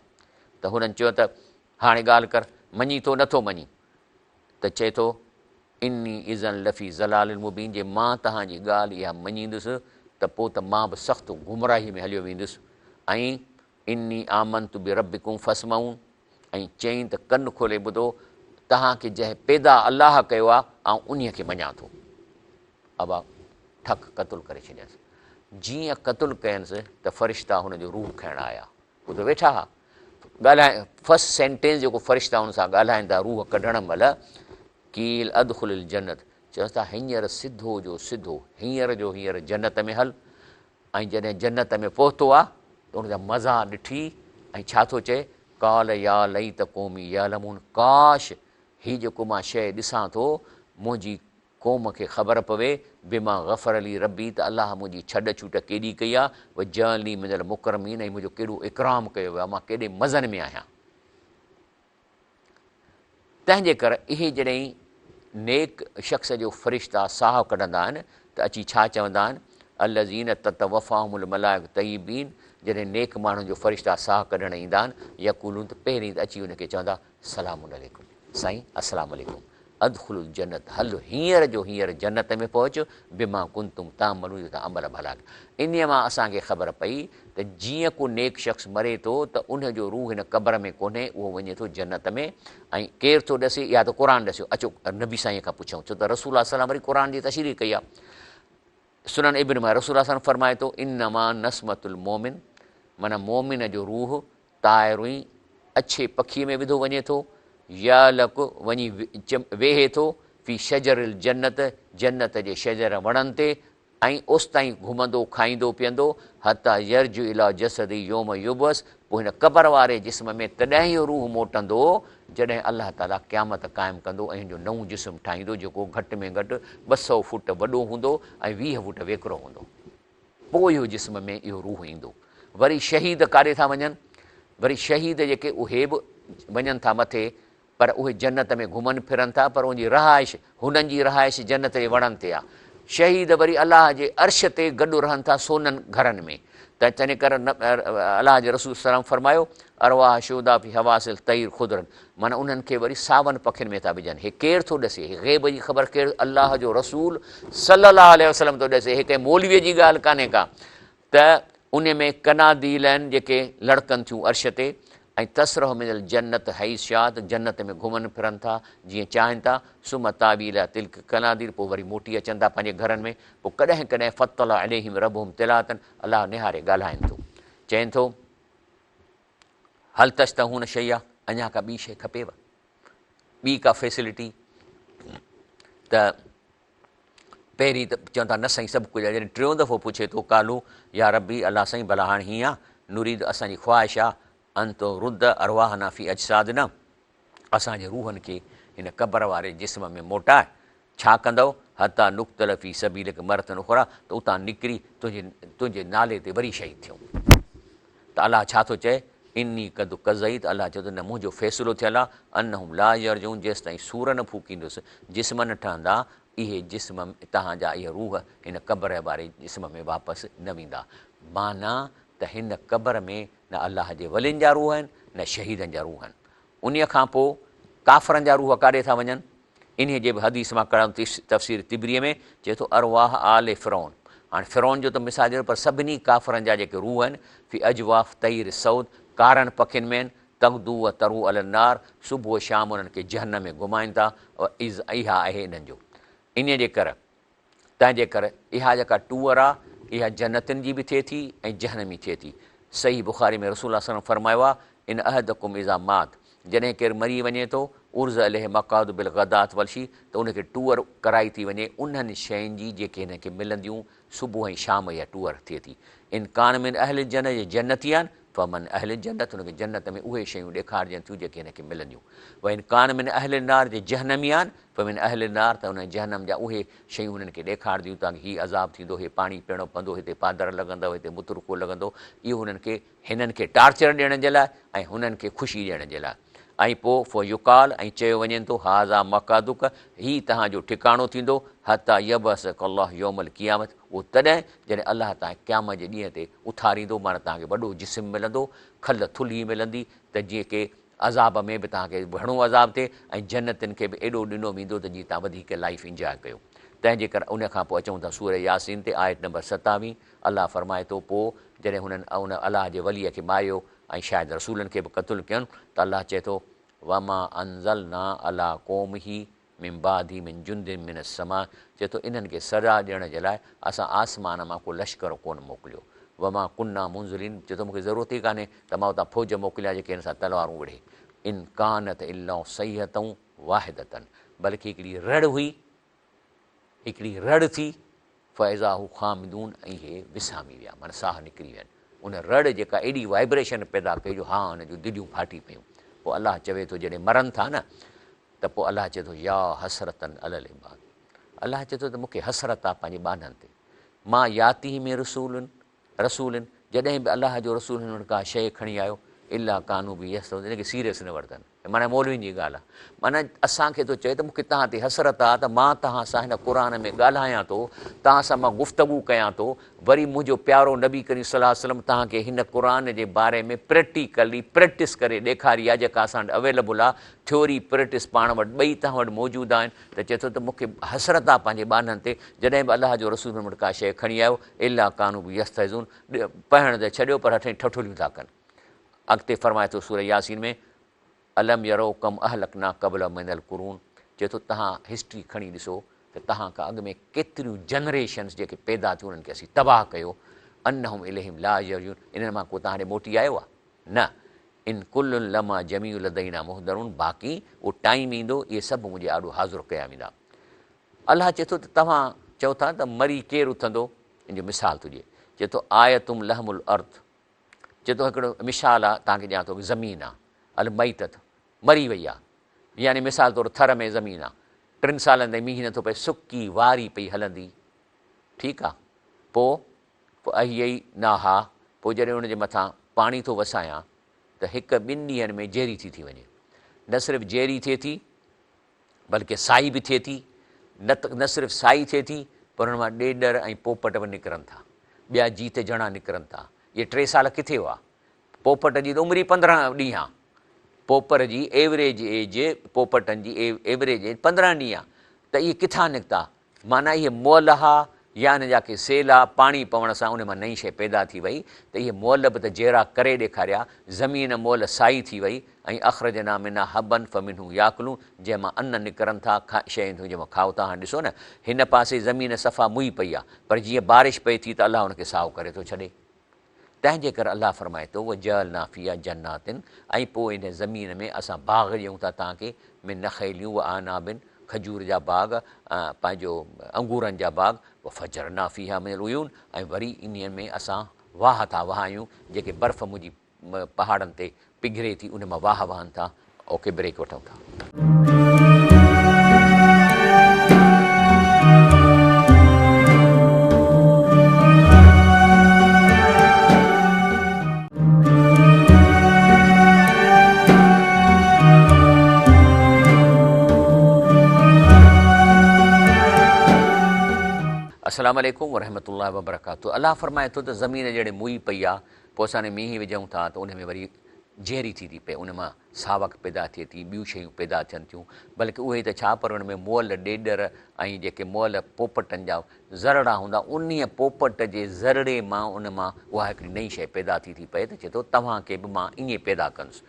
ته هنن چيو ته هاڻي ڳالهه ڪر مڃين ٿو نٿو مڃين ته چئي ٿو اني اذا لفي ضلال مبين جي مان توهان جي ڳالهه اها مڃيندس ته پوء ته مان به سخت گمراهي ۾ هليو ويندس ۽ اني آمنت بربڪم فاسمعون ۽ چيائين ته ڪن کولي ٻڌو، توهان کي جنهن پيدا الله ڪيو آهي، آئون انهيء کي مڃان ٿو. ابا ٺڪ قتل ڪري ڇڏينس. جيئن قتل ڪينس ته فرشتا هن جو روح کڻڻ آيا. هو ته ويٺا ها. ڳالهائين فرسٽ سينٽينس جيڪو فرشتا هن سان ڳالهائين ٿا روح ڪڍڻ مهل، قيل ادخل الجنت، چونس ٿا هينئر سڌو جو سڌو، هينئر جو هينئر جنت ۾ هل. ۽ جڏهن جنت ۾ پهتو آ ته ان جا مزا ڏٺي ۽ ڇا ٿو چئي، قال يا ليت قومي يعلمون ڪاش هي جيڪو مان شيء ڏسان ٿو منهنجي قوم کي خبر پوي، بما غفر لي ربي ته الله منهنجي ڇڏ ڇوٽ ڪيڏي ڪئي آ، وجعلني من المڪرمين ۽ منهنجو ڪيڏو اڪرام ڪيو ويو آ، مان ڪيڏي مزن ۾ آهيان. تنهن جي ڪر اهي جڏهن نيڪ شخص جو فرشتا ساهه ڪڍندا آهن ته اچي ڇا چوندا آهن، الذين تتوفاهم الملائڪة طيبين جڏهن نيڪ ماڻهن جو فرشتا ساهه ڪڍڻ ايندا آهن، يقولون ته پهرين ته اچي ان کي چوندا سلام عليڪم سائين السلام عليڪم. ادخلوا الجنة هل هينئر جو هينئر جنت ۾ پهچ، بما ڪنتم تعملون جو توهان عمل ڀلا ڪيا. انهيء مان اسان کي خبر پئي ته جيئن ڪو نيڪ شخص مري ٿو ته ان جو روح هن قبر ۾ ڪونهي اهو وڃي ٿو جنت ۾ ۽ ڪير ٿو ڏسي اها ته قرآن ڏسيو اچو نبي سائين کان پڇون ڇو ته رسول الله صلي الله عليه وسلم وري قرآن جي تشريح ڪئي آهي سنن ابن ماجه رسول الله صلي الله عليه وسلم فرمائي ٿو انما نسمة المومن معنيٰ مومن جو روح طائر اڇي پکيء ۾ وڌو وڃي ٿو يعلق وڃي ويهي ٿو في شجر الجنت جنت جي شجر وڻن تي ۽ اوستائين گهمندو کائيندو پيئندو حتيٰ يرجع الي جسده يوم يبعث پوء هن قبر واري جسم ۾ تڏهن اهو روح موٽندو جڏهن الله تعاليٰ قيامت قائم ڪندو ۽ هن جو نئون جسم ٺاهيندو جيڪو گهٽ ۾ گهٽ 200 فوٽ وڏو هوندو ۽ 20 فوٽ ويڪرو هوندو پوء اهو جسم ۾ اهو روح ايندو. وري شهيد ڪاڏي ٿا وڃن؟ وري شهيد جيڪي اهي به وڃن ٿا مٿي پر اهي جنت ۾ گهمن ڦرن ٿا پر ان جي رهائش هنن جي رهائش جنت جي وڻن تي آ. شهيد وري الله جي عرش تي گڏ رهن ٿا سونن گهرن ۾ ته تنهن ڪري الله جي رسول صلي الله عليه وسلم فرمايو ارواح شهداء في حواصل طير خضر معنيٰ انهن کي وري ساون پکين ۾ ٿا وجهن هي ڪير ٿو ڏسي هي غيب جي خبر ڪير الله جو رسول صلي الله عليه وسلم ٿو ڏسي هي ڪنهن مولوي جي ڳالهه ڪانهي ڪا ته ان ۾ قناديل آهن جيڪي لڙڪن ٿيون عرش تي ۽ تسرح من الجنت حيث شاءت جنت ۾ گهمن ڦرن ٿا جيئن چاهين ٿا ثم تاوي الي تلڪ قناديل پوء وري موٽي اچن ٿا پنهنجي گهرن ۾ پوء ڪڏهن ڪڏهن فاطلع عليهم ربهم طلعة الله نهاري ڳالهائين ٿو چئين ٿو هل تشتهون شيئا اڃا ڪا ٻي شيء کپيو ٻي ڪا فيسلٽي ته پهرين ته چون ٿا نه سائين سڀ ڪجهه آهي جڏهن ٽيون دفعو پڇي ٿو قالو يا ربي الله سائين ڀلا هاڻي هيئن آهي نريد اسان جي خواهش آهي ان ترد ارواحنا في اجسادنا اسان جي روحن کي هن قبر واري جسم ۾ موٽاء ڇا ڪندؤ حتي نقتل في سبيلک مرة اخري ته اتان نڪري تنهنجي تنهنجي نالي تي وري شهيد ٿيون ته الله ڇا ٿو چئي اني قد قضيت الله چئي ٿو نه منهنجو فيصلو ٿيل آهي انهم لا يرجعون جيستائين سور نه ڦوڪيندس جسم نه ٺهندا اهي جسم توهان جا اهي روح هن قبر واري جسم ۾ واپس نه ويندا معنيٰ ته هن قبر ۾ نه الله جي ولين جا روح آهن نه شهيدن جا روح آهن انهيء کان پوء ڪافرن جا روح ڪاڏي ٿا وڃن؟ انهيء جي به حديث مان ڪڍان تفسير طبريء ۾ چئي ٿو ارواح آل فرعون هاڻي فرعون جو ته مثال ڏنو پر سڀني ڪافرن جا جيڪي روح آهن في اجواف طير سود ڪارن پکين ۾ آهن تغدو و تروح علي النار صبح و شام انهن کي جهنم ۾ گهمائين ٿا اها آهي انهن جو انهيء جي ڪر تنهنجي ڪري اها جيڪا ٽوئر آ اها جنتين جي به ٿئي ٿي ۽ جهنمي ٿئي ٿي. صحيح بخاري ۾ رسول الله صلي الله عليه وسلم فرمايو آ، ان احدڪم اذا مات جڏهن ڪير مري وڃي ٿو، عرض عليه مقعد بالغداة والعشي ته ان کي ٽوئر ڪرائي ٿي وڃي انهن شين جي جيڪي هن کي ملنديون صبح ۽ شام اها ٽوئر ٿئي ٿي. ان ڪان من اهل الجنة جي جنتي آهن فمن اهل الجنة ان کي جنت ۾ اهي شيون ڏيکارجن ٿيون جيڪي هن کي ملنديون وان ڪان من اهل النار جي جهنمي آهن فمن اهل النار ته انهن جهنم جا اهي شيون هنن کي ڏيکارجيون ته هي عذاب ٿيندو، هي پاڻي پيئڻو پوندو، هتي پادر لڳندو، هتي مترڪو لڳندو، اهو هنن کي هنن کي ٽارچر ڏيڻ جي لاء ۽ هنن کي خوشي ڏيڻ جي لاء. ۽ پوء فيقال ۽ چيو وڃين ٿو هذا مقعدک هي توهان جو ٺڪاڻو ٿيندو حتي يبعثک الله يوم القيامة اهو تڏهن جڏهن الله توهان کي قيامت جي ڏينهن تي اٿاريندو معنيٰ توهان کي وڏو جسم ملندو، کل ٿلهي ملندي ته جيئن ڪي عذاب ۾ به توهان کي گهڻو عذاب ٿئي ۽ جنتين کي به ايڏو ڏنو ويندو ته جيئن توهان وڌيڪ لائيف انجواء ڪيو. تنهن جي ڪري ان کان پوء اچون ٿا سورة ياسين تي آيت نمبر ستاويهه الله فرمائي ٿو پوء جڏهن هنن ان الله جي وليء کي ماريو ۽ شايد رسولن کي به قتل ڪين ته الله چئي ٿو وما انزلنا علي قومه من بعده من جند من السماء چئي ٿو انهن کي سزا ڏيڻ جي لاء اسان آسمان مان ڪو لشڪر ڪونه موڪليو وما ڪنا منزلين چئي ٿو مون کي ضرورت ئي ڪانهي ته مان اتان فوج موڪليان جيڪي هن سان تلوارون وڙهي ان ڪانت الا صيحة واحدة بلڪ هڪڙي رڙ هئي هڪڙي رڙ ٿي فاذا هو خامدون ۽ هي وسامي ويا معنيٰ ساهه نڪري وين. ان رڙ جيڪا ايڏي وائبريشن پيدا ڪئي جو هان هن جون دليون ڦاٽي پيون. پوء الله چوي ٿو جڏهن مرن ٿا نه ته پوء الله چئي ٿو يا حسرة علي العباد الله چئي ٿو ته مون کي حسرت آ پنهنجي ٻانهن تي ما ياتيهم من رسول رسول جڏهن به الله جو رسول هنن وٽ ڪا شيء کڻي آيو الا ڪانوا به يستهزئون ان کي سيريس نه ورتن. معنيٰ مولوين جي ڳالهه آهي. معنيٰ اسان کي ٿو چئي ته مون کي توهان تي حسرت آهي ته مان توهان سان هن قرآن ۾ ڳالهايان ٿو، توهان سان مان گفتگو ڪيان ٿو، وري منهنجو پيارو نبي ڪريم صلي الله عليه وسلم توهان کي هن قرآن جي باري ۾ پريڪٽيڪلي پريڪٽس ڪري ڏيکاري آهي جيڪا اسان وٽ اويليبل آهي، ٿيوري پريڪٽس پاڻ وٽ ٻئي توهان وٽ موجود آهن ته چئي ٿو ته مون کي حسرت آهي پنهنجي ٻانهن تي جڏهن به الله جو رسول هن وٽ ڪا شيء کڻي آيو الا ڪانوا به يستهزئون پڙهڻ ته ڇڏيو پر هٺ ۽ ٺٺوليون ٿا ڪن. اڳتي فرمائي ٿو سوره ياسين ۾ الم يروا ڪم اهلڪنا قبلهم من القرون چئي ٿو توهان هسٽري کڻي ڏسو ته توهان کان اڳ ۾ ڪيتريون جنريشنز جيڪي پيدا ٿيون انهن کي اسين تباهه ڪيو انهم اليهم لا يرجعون انهن مان ڪو توهان ڏي موٽي آيو آهي نه ان ڪل لما جميع لدينا محضرون باقي اهو ٽائيم ايندو اهي سڀ منهنجي آڏو حاضر ڪيا ويندا الله چئي ٿو ته توهان چئو ٿا ته مري ڪير اٿندو ان جو مثال ٿو ڏئي چئي ٿو آيتم لهم الارض چئي ٿو هڪڙو مثال آ توهان کي ڏيان ٿو زمين آ الميتت مري وئي آ يعني مثال طور ٿر ۾ زمين آ ٽن سالن تائين مينهن نٿو پئي سڪي واري پئي هلندي ٺيڪ آ پو احييناها پوء جڏهن ان جي مٿان پاڻي ٿو وسايان ته هڪ ٻن ڏينهن ۾ جيري ٿي ٿي وڃي نه صرف جيري ٿئي ٿي بلڪه سائي به ٿئي ٿي، نه ته نه صرف سائي ٿئي ٿي پر ان مان ڏيڏر ۽ پوپٽ به نڪرن ٿا، ٻيا جيت جڻا نڪرن ٿا. اهي ٽي سال ڪٿي هئا؟ پوپٽ جي ته عمر ئي 15 ڏينهن آ. پوپر جي ايوريج ايج، پوپٽن جي ايوريج ايج 15 ڏينهن آ ته اهي ڪٿان نڪتا؟ معنيٰ اهي مئل ها يا انهن جا ڪي سيل ها، پاڻي پوڻ سان انهن مان نئين شيء پيدا ٿي وئي ته اهي مئل به ته جيئرا ڪري ڏيکاريا، زمين مئل سائي ٿي وئي ۽ اخرجنا منها حبا فمنه ياڪلون جنهن مان ان نڪرن ٿا، شيء ٿيون جنهن مان کائو ٿا، هاڻي ڏسو نه هن پاسي زمين صفا موئي پئي آهي پر جيئن بارش پئي ٿي ته الله ان کي سائو ڪري ٿو ڇڏي. تنهن جي ڪري الله فرمائي ٿو، وجعلنا فيها جنات ۽ پوء ان زمين ۾ اسان باغ ڏيون ٿا توهان کي، من نخيل و اعناب کجور جا باغ پنهنجو انگورن جا باغ، وفجرنا فيها من العيون ۽ وري انهيء ۾ اسان واهه ٿا وهايون جيڪي برف منهنجي پهاڙن تي پگهري ٿي ان مان واهه وهن ٿا. اوڪي بريڪ وٺون ٿا. السلام عليڪم ورحمة الله وبرڪاته الله فرمائي ٿو ته زمين جهڙي موئي پئي آ پوء اسان مينهن وجهون ٿا ته ان ۾ وري جيئري ٿي ٿي پئي ان مان ساوڪ پيدا ٿئي ٿي، ٻيون شيون پيدا ٿين ٿيون، بلڪ اهي ته ڇا پر ان ۾ مئل ڏيڏر ۽ جيڪي مئل پوپٽن جا ذرڙا هوندا، انهيء پوپٽ جي ذرڙي مان ان مان اها هڪڙي نئين شيء پيدا ٿي ٿي پئي ته چئي ٿو توهان کي به مان ائين پيدا ڪندس،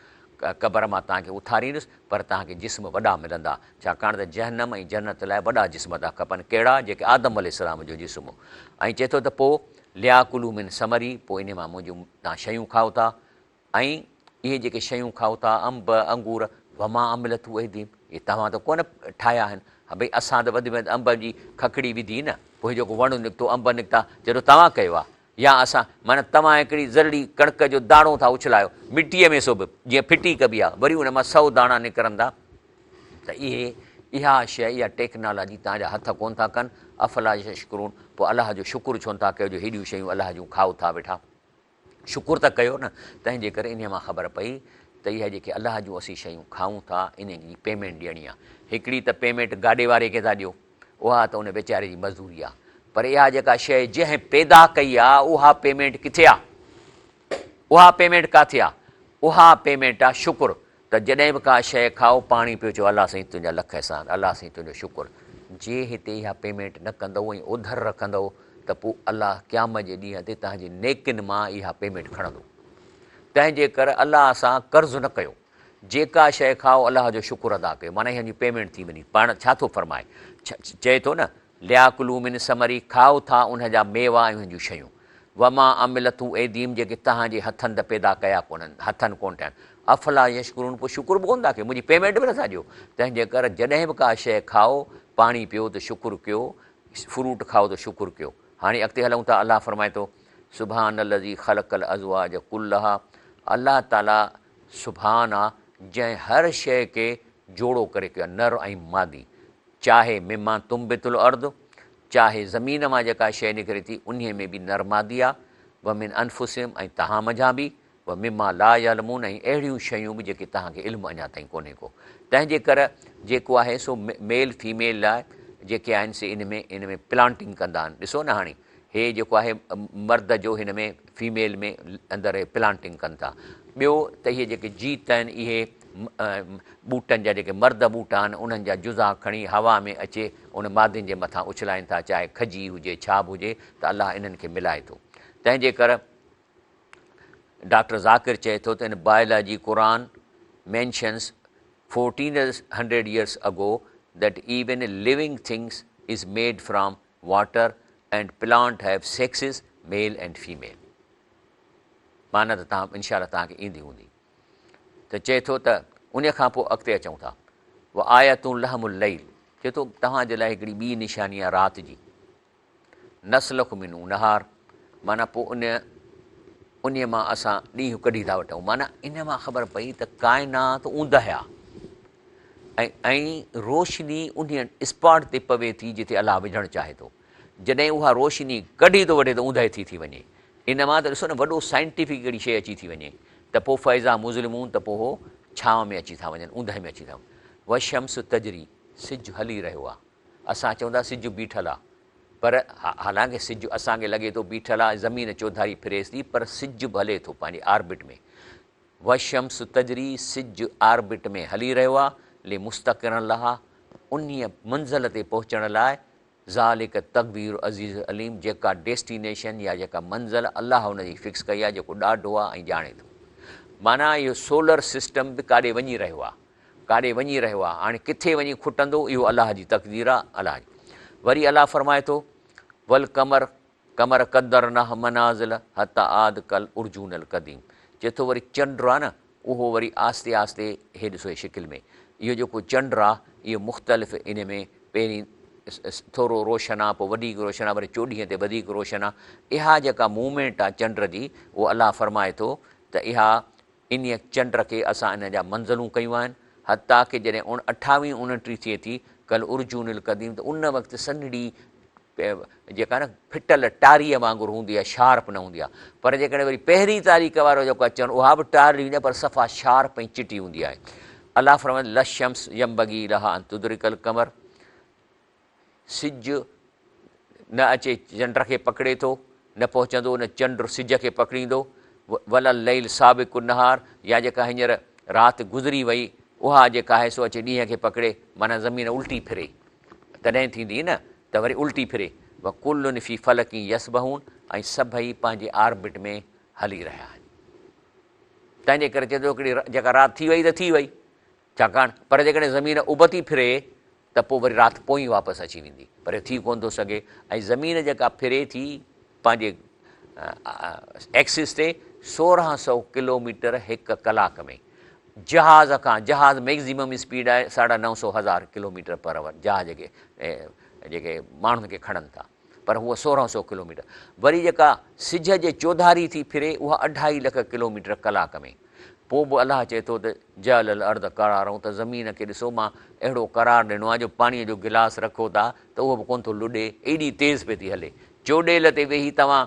قبر مان توهان کي اٿاريندس، پر توهان کي جسم وڏا ملندا، ڇاڪاڻ ته جهنم ۽ جنت لاء وڏا جسم ٿا کپن، ڪهڙا؟ جيڪي آدم عليه السلام جو جسم هو. ۽ چئي ٿو ته پوء لياڪلوا من ثمره پوء انهيء مان منهنجون توهان شيون کائو ٿا، ۽ اهي جيڪي شيون کائو ٿا، انب، انگور، وما عملته ايديهم، اهي توهان ته ڪونه ٺاهيا آهن، ها ڀئي اسان ته وڌ ۾ وڌ انب جي ککڙي وڌي نه، پوء جيڪو وڻ نڪتو، انب نڪتا، جيڏو توهان ڪيو آهي، يا اسان، معنيٰ توهان هڪڙي ذرڙي ڪڻڪ جو داڻو ٿا اڇلايو، مٽيء ۾ سو به، جيئن ڦٽي ڪبي آهي، وري ان مان سئو داڻا نڪرن ٿا، ته اهي، اها شيء، اها ٽيڪنالاجي توهان جا هٿ ڪونه ٿا ڪن، افلا يشڪرون، پوء الله جو شڪر ڇونه ٿا ڪيو جو هيڏيون شيون الله جون کائو ٿا ويٺا. شڪر ته ڪيو نه، تنهن جي ڪري انهيء مان خبر پئي ته اها جيڪي الله جون اسين شيون کائون ٿا، انهيء جي پيمينٽ ڏيڻي آهي. هڪڙي ته پيمينٽ گاڏي واري کي ٿا ڏيو، اها ته ان ويچاري جي مزدوري آهي، پر اها جيڪا شيء جنهن پيدا ڪئي آهي، اها پيمينٽ ڪٿي آهي؟ اها پيمينٽ ڪاٿي آهي؟ اها پيمينٽ آهي شڪر. ته جڏهن به ڪا شيء کائو پاڻي پيو چئو الله سائين تنهنجا لک احسان الله سائين تنهنجو شڪر جي هتي اها پيمينٽ نه ڪندؤ ۽ اوڌر رکندؤ ته پوء الله قيامت جي ڏينهن تي توهان جي نيڪين مان اها پيمينٽ کڻندو تنهن جي ڪري الله سان قرض نه ڪيو جيڪا شيء کائو الله جو شڪر ادا ڪيو معنيٰ اها پيمينٽ ٿي وڃي پاڻ ڇا ٿو فرمائي چئي ٿو نه لياڪلوا من ثمره کائو ٿا ان جا ميوا ۽ ان جون شيون. وما عملته ايديهم جيڪي توهان جي هٿن ته پيدا ڪيا ڪونهن، هٿن ڪونه ٺاهيا آهن. افلا يشڪرون پوء شڪر به ڪونه ٿا ڪيو، منهنجي پيمينٽ به نٿا ڏيو. تنهن جي ڪري جڏهن به ڪا شيء کائو، پاڻي پيو ته شڪر ڪيو، فروٽ کائو ته شڪر ڪيو. هاڻي اڳتي هلون ٿا الله فرمائي ٿو، سبحان الذي خلق الازواج ڪلها الله تعالي سبحان آ جنهن هر شيء کي جوڙو ڪري ڪيو آهي، نر ۽ مادي. چاهي مما تنبت الارض، چاهي زمين مان جيڪا شيء نڪري ٿي انهيء ۾ به نر مادي آ، ومن انفسهم ۽ توهان منجهان به، و مما لا يعلمون ۽ اهڙيون شيون به جيڪي توهان کي علم اڃا تائين ڪونهي ڪو. تنهن جي ڪر جيڪو آهي سو ميل فيميل لاء جيڪي آهن سي ان ۾ ان ۾ پلانٽنگ ڪندا آهن. ڏسو نه هاڻي هي جيڪو آهي مرد جو هن ۾ فيميل ۾ اندر هي پلانٽنگ ڪن ٿا. ٻيو ته اهي جيڪي جيت آهن اهي ٻوٽن جا جيڪي مرد ٻوٽا آهن انهن جا جزا کڻي هوا ۾ اچي ان مادين جي مٿان اڇلائين ٿا چاهي کجي هجي ڇا به هجي ته الله انهن کي ملائي ٿو. تنهن جي ڪر ڊاڪٽر ذاڪر چئي ٿو ته in biology Quran mentions 1400 years ago that even living things is made from water and plant have sexes male and female معنيٰ ته توهان انشاء الله توهان کي ايندي هوندي ته چئي ٿو ته ان کان پوء اڳتي اچون ٿا وآية لهم الليل چئي ٿو توهان جي لاء هڪڙي ٻي نشاني آهي رات جي نسلخ منه نهار معنيٰ پوء ان انهيء مان اسان ڏينهن ڪڍي ٿا وٺون معنيٰ ان مان خبر پئي ته ڪائنات اوندهه آهي ۽ ۽ روشني انهيء اسپاٽ تي پوي ٿي جتي الله وجهڻ چاهي ٿو جڏهن اها روشني ڪڍي ٿو وٺي ته اوندهه ٿي ٿي وڃي ان مان ته ڏسو نه وڏو سائنٽيفڪ هڪڙي شيء اچي ٿي وڃي ته پوء فيضا مظلمون ته پوء هو ڇانو ۾ اچي ٿا وڃن اوندهه ۾ اچي ٿا وڃن والشمس تجري سج هلي رهيو آهي اسان چئون ٿا سج بيٺل آ پر حالانڪه سج اسان کي لڳي ٿو بيٺل آ زمين چوڌاري ڦريس ٿي پر سج به هلي ٿو پنهنجي آربٽ ۾ والشمس تجري سج آربٽ ۾ هلي رهيو آ لمستقر لها انهيء منزل تي پهچڻ لاء ذالڪ تقدير العزيز العليم جيڪا ڊيسٽينيشن يا جيڪا منزل الله ان جي فڪس ڪئي آ جيڪو ڏاڍو آ ۽ ڄاڻي ٿو معنيٰ اهو سولر سسٽم به ڪاڏي وڃي رهيو آ ڪاڏي وڃي رهيو آهي، هاڻي ڪٿي وڃي کٽندو اهو الله جي تقدير آهي، الله جي. وري الله فرمائي ٿو، والقمر قمر قدرناه منازل حتي عاد ڪالعرجون القديم چئي ٿو وري چنڊ آهي نه اهو وري آهستي آهستي هي ڏسو هي شڪل ۾ اهو جيڪو چنڊ آهي اهو مختلف ان ۾ پهرين ٿورو روشن آهي پوء وڌيڪ روشن آهي وري چوڏهينء تي وڌيڪ روشن آهي اها جيڪا موومينٽ آهي چنڊ جي اهو الله فرمائي ٿو ته اها انهيء چنڊ کي اسان ان جا منزلون ڪيون آهن، حتيٰ ڪه جڏهن اڻ اٺاويهين اڻٽيهه ٿئي ٿي، ڪالعرجون القديم ته ان وقت سنهڙي جيڪا نه ڦٽل ٽاريء وانگر هوندي آهي، شارپ نه هوندي آهي. پر جيڪڏهن وري پهرين تاريخ وارو جيڪو آهي چنڊ اها به ٽارڙي هوندي آهي پر صفا شارپ ۽ چٽي هوندي آهي. الله فرمائي ٿو، للشمس ينبغي لها ان تدرڪ القمر سج نه اچي چنڊ کي پڪڙي ٿو، نه پهچندو، نه چنڊ سج کي پڪڙيندو، ولا الليل سابق النهار يا جيڪا هينئر رات گذري وئي اها جيڪا آهي سو اچي ڏينهن کي پڪڙي، معنيٰ زمين الٽي ڦري تڏهن ٿيندي نه ته وري الٽي ڦري، وڪل في فلڪ يسبحون ۽ سڀئي پنهنجي آربٽ ۾ هلي رهيا آهن. تنهن جي ڪري چئي ٿو هڪڙي جيڪا رات ٿي وئي ته ٿي وئي، ڇاڪاڻ پر جيڪڏهن زمين ابتي ڦري ته پوء وري رات پوئين واپس اچي ويندي پر اهو ٿي ڪونه ٿو سگهي ۽ زمين جيڪا ڦري ٿي پنهنجي ايڪسس تي 1600 ڪلوميٽر هڪ ڪلاڪ ۾ جهاز کان جهاز ميڪزيمم اسپيڊ آهي ساڍا نو سو هزار ڪلوميٽر پر اور جهاز جيڪي جيڪي ماڻهن کي کڻن ٿا پر هوء 1600 ڪلوميٽر وري جيڪا سج جي چوڌاري ٿي ڦري اها اڍائي لک ڪلوميٽر ڪلاڪ ۾ پوء به الله چئي ٿو ته جعل الارض قرارا ته زمين کي ڏسو مان اهڙو قرار ڏنو آهي جو پاڻيء جو گلاس رکو ٿا ته اهو به ڪونه ٿو لڏي، ايڏي تيز پئي ٿي هلي. چوڏيل تي ويهي توهان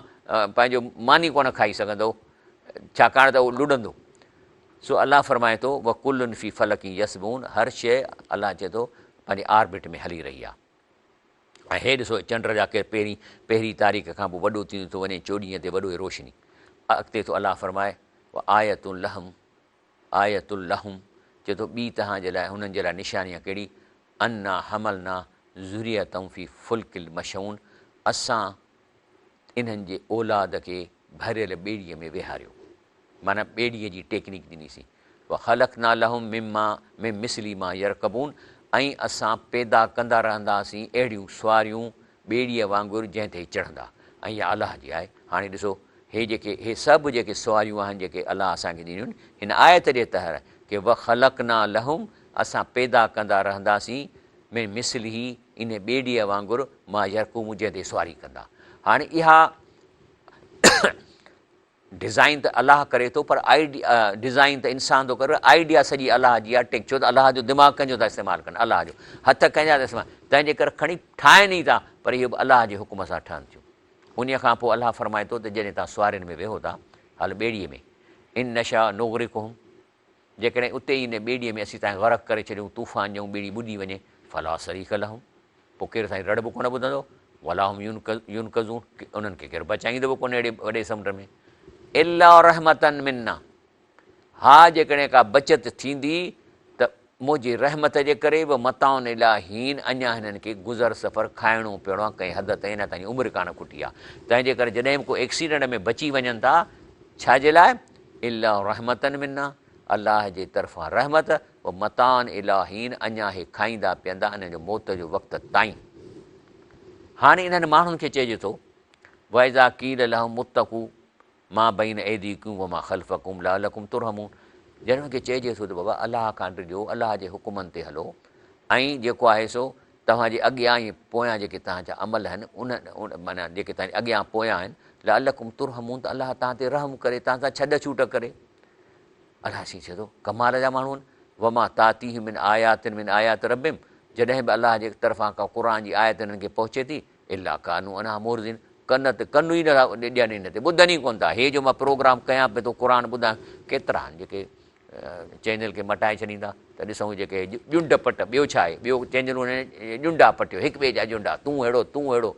پنهنجو ماني ڪونه کائي سگهندؤ ڇاڪاڻ ته اهو لڏندو. سو الله فرمائي ٿو وڪل في فلڪ يسبحون هر شيء الله چئي ٿو پنهنجي آربٽ ۾ هلي رهي آهي. ۽ هي ڏسو چنڊ جا ڪي پهرين پهرين تاريخ کان پوء وڏو ٿيندو ٿو وڃي چوڏهينء تي وڏو روشني اڳتي ٿو الله فرمائي وآية لهم آية لهم چئي ٿو ٻي توهان جي لاء هنن جي لاء نشاني آهي ڪهڙي انا حملنا ذريتهم في فلڪ المشحون اسان انهن جي اولاد کي ڀريل ٻيڙيء ۾ ويهاريو معنيٰ ٻيڙيء جي ٽيڪنيڪ ڏنيسين. وخلقنا لهم مما من مثله ما يرڪبون ۽ اسان پيدا ڪندا رهنداسين اهڙيون سواريون ٻيڙيء وانگر جنهن تي هي چڙهندا ۽ اها الله جي آهي. هاڻي ڏسو هي جيڪي هي سڀ جيڪي سواريون آهن جيڪي الله اسان کي ڏنيون هن آيت جي تحت ڪي وخلقنا لهم اسان پيدا ڪندا رهنداسين من مثله انهي ٻيڙيء وانگر ما يرڪبون جنهن تي سواري ڪندا. هاڻي اها ڊزائين ته الله ڪري ٿو پر آئيڊيا ڊزائين ته انسان ٿو ڪري آئيڊيا سڄي الله جي آهي ٽيڪ ڇو ته الله جو دماغ ڪنهن جو ٿا استعمال ڪن الله جو هٿ ڪنهن جا ٿا استعمال تنهن جي ڪري کڻي ٺاهن ئي ٿا پر اهو به الله جي حڪم سان ٺهن ٿيون انهي کان پوء الله فرمائي ٿو ته جڏهن توهان سوارين ۾ ويهو ٿا هل ٻيڙي ۾ ان نشاء نغرقهم جيڪڏهن اتي ئي ان ٻيڙيء ۾ اسين توهان کي غرق ڪري ڇڏيون، طوفان ڏيون ٻيڙي ٻڏي وڃي، فلا صريخ لهم پوء ڪير سائين رڙ به ڪونه ٻڌندو، ولا هم ينقذون انهن کي ڪير بچائيندو به ڪونه اهڙي وڏي سمنڊ ۾. الا رحمة منا ها جيڪڏهن ڪا بچت ٿيندي ته منهنجي رحمت جي ڪري و متاع الي حين اڃا هنن کي گذر سفر کائڻو پيئڻو آهي ڪنهن حد تائين اڃا تائين عمر ڪانه کٽي آهي تنهن جي ڪري جڏهن به ڪو ايڪسيڊنٽ ۾ بچي وڃن ٿا ڇا جي لاء الا رحمة منا الله جي طرفان رحمت و متاع الي حين اڃا هي کائيندا پيئندا انهن جو موت جو وقت تائين هاڻي انهن ماڻهن کي چئجي ٿو واذا قيل لهم اتقوا ما بين ايديڪم وما خلفڪم لعلڪم ترحمون جڏهن انهن کي چئجي ٿو ته بابا الله کان ڊڄو، الله جي حڪمن تي هلو ۽ جيڪو آهي سو توهان جي اڳيان ۽ پويان جيڪي توهان جا عمل آهن انهن معنيٰ جيڪي توهان جي اڳيان پويان آهن لعلڪم ترحمون ته الله توهان تي رحم ڪري توهان سان ڇڏ ڇوٽ ڪري. الله سائين چئي ٿو ڪمال جا ماڻهو آهن وما تاتيهم من آيات من آيات ربهم جڏهن به الله جي طرفان ڪا قرآن جي آيت انهن کي پهچي ٿي الا ڪانوا عنها معرضين ڪن تي ڪن ئي نٿا ڏين ان تي ٻڌن ئي ڪونه ٿا هي جو مان پروگرام ڪيان پيو ٿو قرآن ٻڌايان ڪيترا آهن جيڪي چينل کي مٽائي ڇڏيندا ته ڏسون جيڪي ڄنڊ پٽ ٻيو ڇا آهي ٻيو چينل ڄنڊا پٽيو هڪ ٻئي جا ڄنڊا تون ههڙو تون ههڙو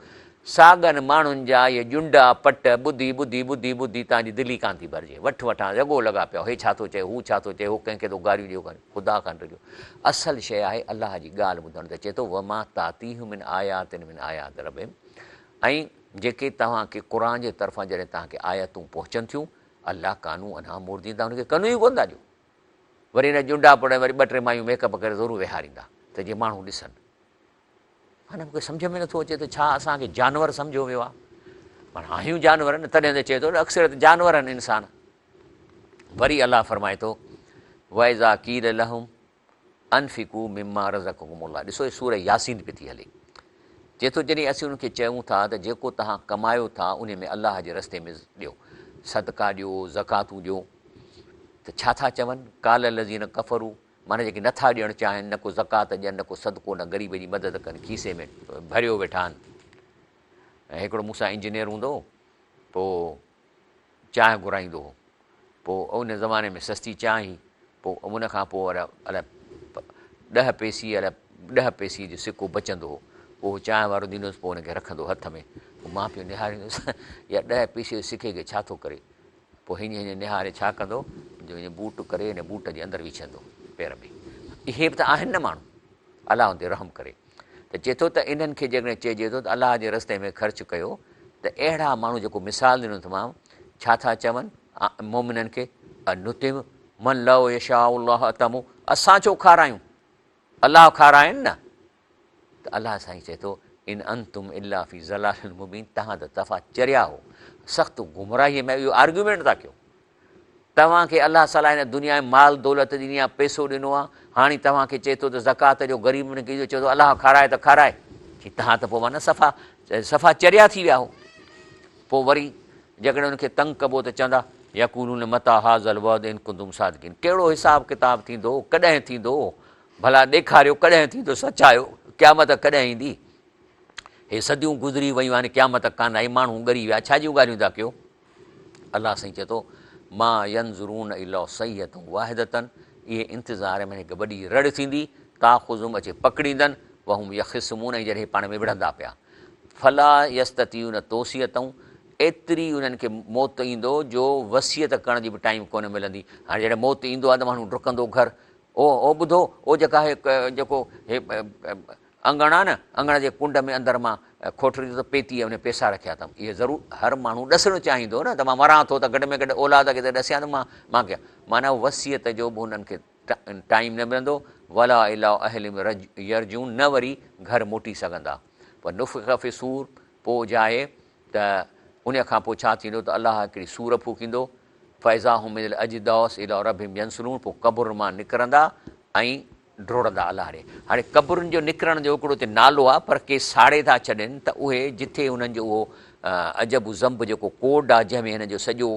ساڳن ماڻهن جا اهي ڄنڊا پٽ ٻڌي ٻڌي ٻڌي ٻڌي تان جي دل ئي ڪانه ٿي ڀرجي وٺ وٺان رڳو لڳا پيا هي ڇا ٿو چئي هو ڇا ٿو چئي هو ڪنهن کي ٿو گاريون ڏيو خدا کان ڊڄو اصل شيء آهي الله جي ڳالهه ٻڌڻ ته چئي ٿو وما تاتيهم من آيات من آيات ربهم ۽ جيڪي توهان کي قرآن جي طرفان جڏهن توهان کي آيتون پهچن ٿيون الا ڪانوا عنها معرضين توهان ان کي ڪن ئي ڪونه ٿا ڏيو وري ان ڄنڊا پڙ وري ٻه ٽي مايون ميڪ اپ ڪري ضرور ويهاريندا ته جيئن ماڻهو ڏسن معنيٰ مونکي سمجهه ۾ نٿو اچي ته ڇا اسان کي جانور سمجهيو ويو آهي معنيٰ آهيون جانور نه تڏهن ته چئي ٿو اڪثريت جانور آهن انسان وري الله فرمائي ٿو وَإِذَا قِيلَ لَهُمْ أَنفِقُوا مِمَّا رَزَقَكُمُ اللَّهُ ڏسو هي سورة ياسين پئي ٿي هلي چئي ٿو جڏهن اسين انهن کي چئون ٿا ته جيڪو توهان ڪمايو ٿا ان ۾ الله جي رستي ۾ ڏيو صدقا ڏيو زڪواتون ڏيو ته ڇا ٿا چون قال الذين ڪفروا معنيٰ جيڪي نٿا ڏيڻ چاهين نه ڪو زڪوات ڏين نه ڪو صدقو نه غريب جي مدد ڪن کيسي ۾ ڀريو ويٺا آهن ۽ هڪڙو مون سان انجنيئر هوندو هو پوء چانهه گهرائيندو هو. پوء ان زماني ۾ سستي چانهه هئي. پوء ان کان پوء الائي ڏهه پئسي الائي ڏهه پئسي جو سڪو بچندو هو. پوء هو چانهه وارو ڏيندو هوس پوء ان کي رکندو هٿ ۾. پوء مان پيو نهاريندو هوس يا ڏهه پئسي جي سڪي کي ڇا ٿو ڪري. پوء هيئن هيئن نهاري ڇا ڪندو جو هيئن بوٽ ڪري ان بوٽ جي اندر وڇندو پير ۾. اهي به ته آهن نه ماڻهو. الله ان تي رحم ڪري. ته چئي ٿو ته انهن کي جيڪڏهن چئجي ٿو ته الله جي رستي ۾ خرچ ڪيو ته اهڙا ماڻهو جيڪو مثال ڏنو اٿم ڇا ٿا چون مؤمنن کي انطعم من لو يشاء الله اطعمه اسان ڇو کارايون الله کارائن نه ته الله سائين چئي ٿو ان انتم الا في ضلال مبين تهان ته دفعا چريا هو سخت گمراهي ۾ اهو آرگيومينٽ ٿا ڪيو توهان کي الله تعاليٰ هن دنيا ۾ مال دولت ڏني آهي، پئسو ڏنو آهي، هاڻي توهان کي چئي ٿو ته زڪوات ڏيو، غريبن کي ڏيو، چئي ٿو الله کارائي ته کارائي، چي توهان ته پوء معنيٰ صفا صفا چريا ٿي ويا هو. پوء وري جيڪڏهن انهن کي تنگ ڪبو ته چوندا، يقولون متيٰ هذا الوعد ان ڪنتم صادقين، ڪهڙو حساب ڪتاب ٿيندو، ڪڏهن ٿيندو، ڀلا ڏيکاريو ڪڏهن ٿيندو، سچ آهيو، قيامت ڪڏهن ايندي، هي صديون گذري ويون آهن قيامت ڪانه آئي، ماڻهو ڳري ويا، ڇا جون ڳالهيون ٿا ڪيو؟ الله سائين چئي ٿو، ما ينظرون الا صيحة واحدة اهي انتظار ۾ هڪ وڏي رڙ ٿيندي، تاخذهم اچي پڪڙيندن، وهم يخصمون ۽ جڏهن پاڻ ۾ وڙهندا پيا. فلا يستطيعون توصية ايتري انهن کي موت ايندو جو وصيت ڪرڻ جي به ٽائيم ڪونه ملندي. هاڻي جڏهن موت ايندو آهي ته ماڻهو ڊڪندو گهر او او ٻڌو او جيڪا هي جيڪو هي اڱڻ آ نه، اڱڻ جي ڪنڊ ۾ اندر مان کوٽري ته پيتيء ۾ پيسا رکيا اٿم. اهي ضرور هر ماڻهو ڏسڻ چاهيندو نه ته مان مران ٿو ته گهٽ ۾ گهٽ اولاد کي ته ڏسيان ته مان مان ڪيان. معنيٰ وصيت جو به هنن کي ٽائيم نه ملندو. ولا الي اهلهم يرجعون نه وري گهر موٽي سگهندا. ونفخ في الصور پوء جاء ته انهيء کان پوء ڇا ٿيندو ته الله هڪڙي صور ڦوڪيندو، فاذا هم من الاجداث الي ربهم ينسلون پوء قبرن مان نڪرندا ۽ ڊوڙندا الله ڏي. هاڻي قبرن جو نڪرڻ جو هڪڙو هتي نالو آهي پر ڪي ساڙي ٿا ڇڏين ته اهي جٿي انهن جو اهو عجب ذنب جيڪو ڪوڊ آهي جنهن ۾ هن جو سڄو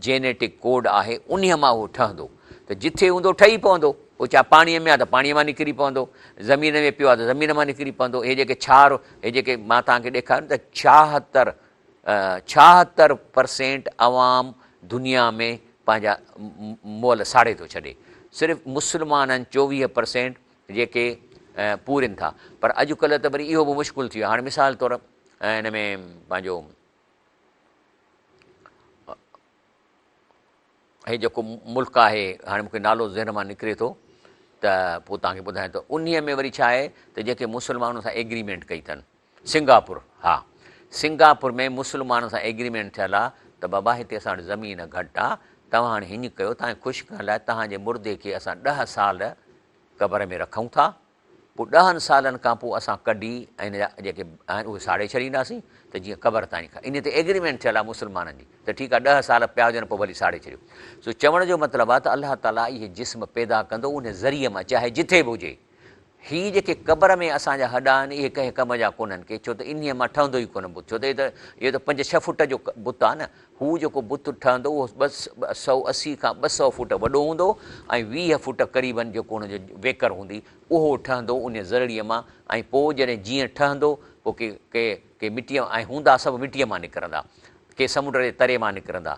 جينيٽڪ ڪوڊ آهي انهيء مان اهو ٺهندو ته جٿي هوندو ٺهي پوندو پوء چاهي پاڻيء ۾ آهي ته پاڻيء مان نڪري پوندو زمين ۾ پيو آهي ته زمين مان نڪري پوندو اهي جيڪي ڇار هي جيڪي مان توهان کي ڏيکاريم ته 76 76 پرسينٽ عوام دنيا ۾ پنهنجا مئل ساڙي ٿو ڇڏي. صرف مسلمانن 24 پرسينٽ جيڪي پورين ٿا پر اڄ ڪلهه ته وري اهو به مشڪل ٿي ويو آهي. هاڻي مثال طور هن ۾ پنهنجو هي جيڪو ملڪ آهي هاڻي مونکي نالو ذهن مان نڪري ٿو ته پوء توهان کي ٻڌايان ٿو انهي ۾ وري ڇا آهي ته جيڪي مسلمانن سان ايگريمينٽ ڪئي اٿن سنگاپور ها سنگاپور ۾ مسلمانن سان ايگريمينٽ ٿيل آ ته بابا هتي اسان وٽ زمين گهٽ آ توهان هاڻي هيئن ڪيو توهان کي خوش ڪرڻ لاء توهان جي مردي کي اسان 10 سال قبر ۾ رکون ٿا پوء ڏهن سالن کان پوء اسان ڪڍي ۽ ان جا جيڪي آهن اهي ساڙي ڇڏينداسين ته جيئن قبر تائين کان انهي تي ايگريمينٽ ٿيل آهي مسلمانن جي ته ٺيڪ آهي 10 سال پيا هجن پوء ڀلي ساڙي ڇڏيو. سو چوڻ جو مطلب آهي ته الله تعاليٰ اهي جسم پيدا ڪندو انهي ذريعي مان چاهي جٿي به هجي. هي جيڪي قبر ۾ اسان جا هڏا آهن اهي ڪنهن ڪم جا ڪونهن ڪي ڇو ته انهي مان ٺهندو ئي ڪونه بت ڇو ته اهو ته پنج ڇهه فوٽ جو بت آهي نه هو جيڪو بت ٺهندو اهو 180 کان 200 فوٽ وڏو هوندو ۽ 20 فوٽ قريبن جيڪو ان جو ويڪر هوندي اهو ٺهندو انهي ذرڙي مان ۽ پوء جڏهن جيئن ٺهندو پوء ڪي ڪي ڪي مٽيء ۽ هوندا سڀ مٽيء مان نڪرندا ڪي سمنڊ جي تري مان نڪرندا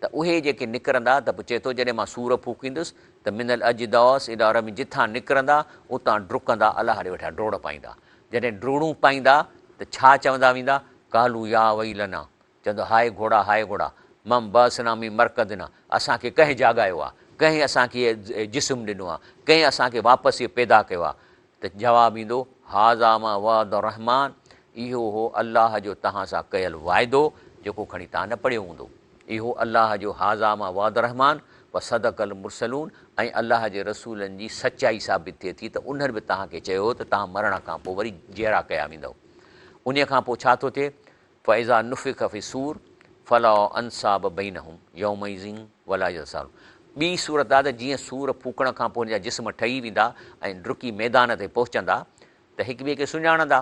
ته اهي جيڪي نڪرندا ته پوء چئي ٿو جڏهن مان صور ڦوڪيندس ته من الاجداث الي رب جتان نڪرندا اتان ڊڪندا الله ڏي ويٺا ڊوڙ پائيندا جڏهن ڊوڙون پائيندا ته ڇا چوندا ويندا قالوا يا ويلنا چوندو هاء گهوڙا هاء گهوڙا من بعثنا من مرقدنا اسان کي ڪنهن جاڳايو آهي ڪنهن اسان کي هي جسم ڏنو آهي ڪنهن اسان کي واپس هي پيدا ڪيو آهي ته جواب ايندو هذا ما وعد الرحمان اهو هو الله جو توهان سان ڪيل وعدو جيڪو کڻي توهان نه پڙهيو هوندو اهو الله جو هذا ما وعد الرحمان وصدق المرسلون ۽ الله جي رسولن جي سچائي ثابت ٿئي ٿي ته انهن به توهان کي چيو هو ته توهان مرڻ کان پوء وري جيئرا ڪيا ويندؤ انهيء کان پوء ڇا ٿو ٿئي فاذا نفخ في الصور فلا انصاب بينهم يومئذ ولا يتساءلون ٻي صورت آهي ته جيئن صور ڦوڪڻ کان پوء هن جا جسم ٺهي ويندا ۽ ڊڪي ميدان تي پهچندا ته هڪ ٻئي کي سڃاڻندا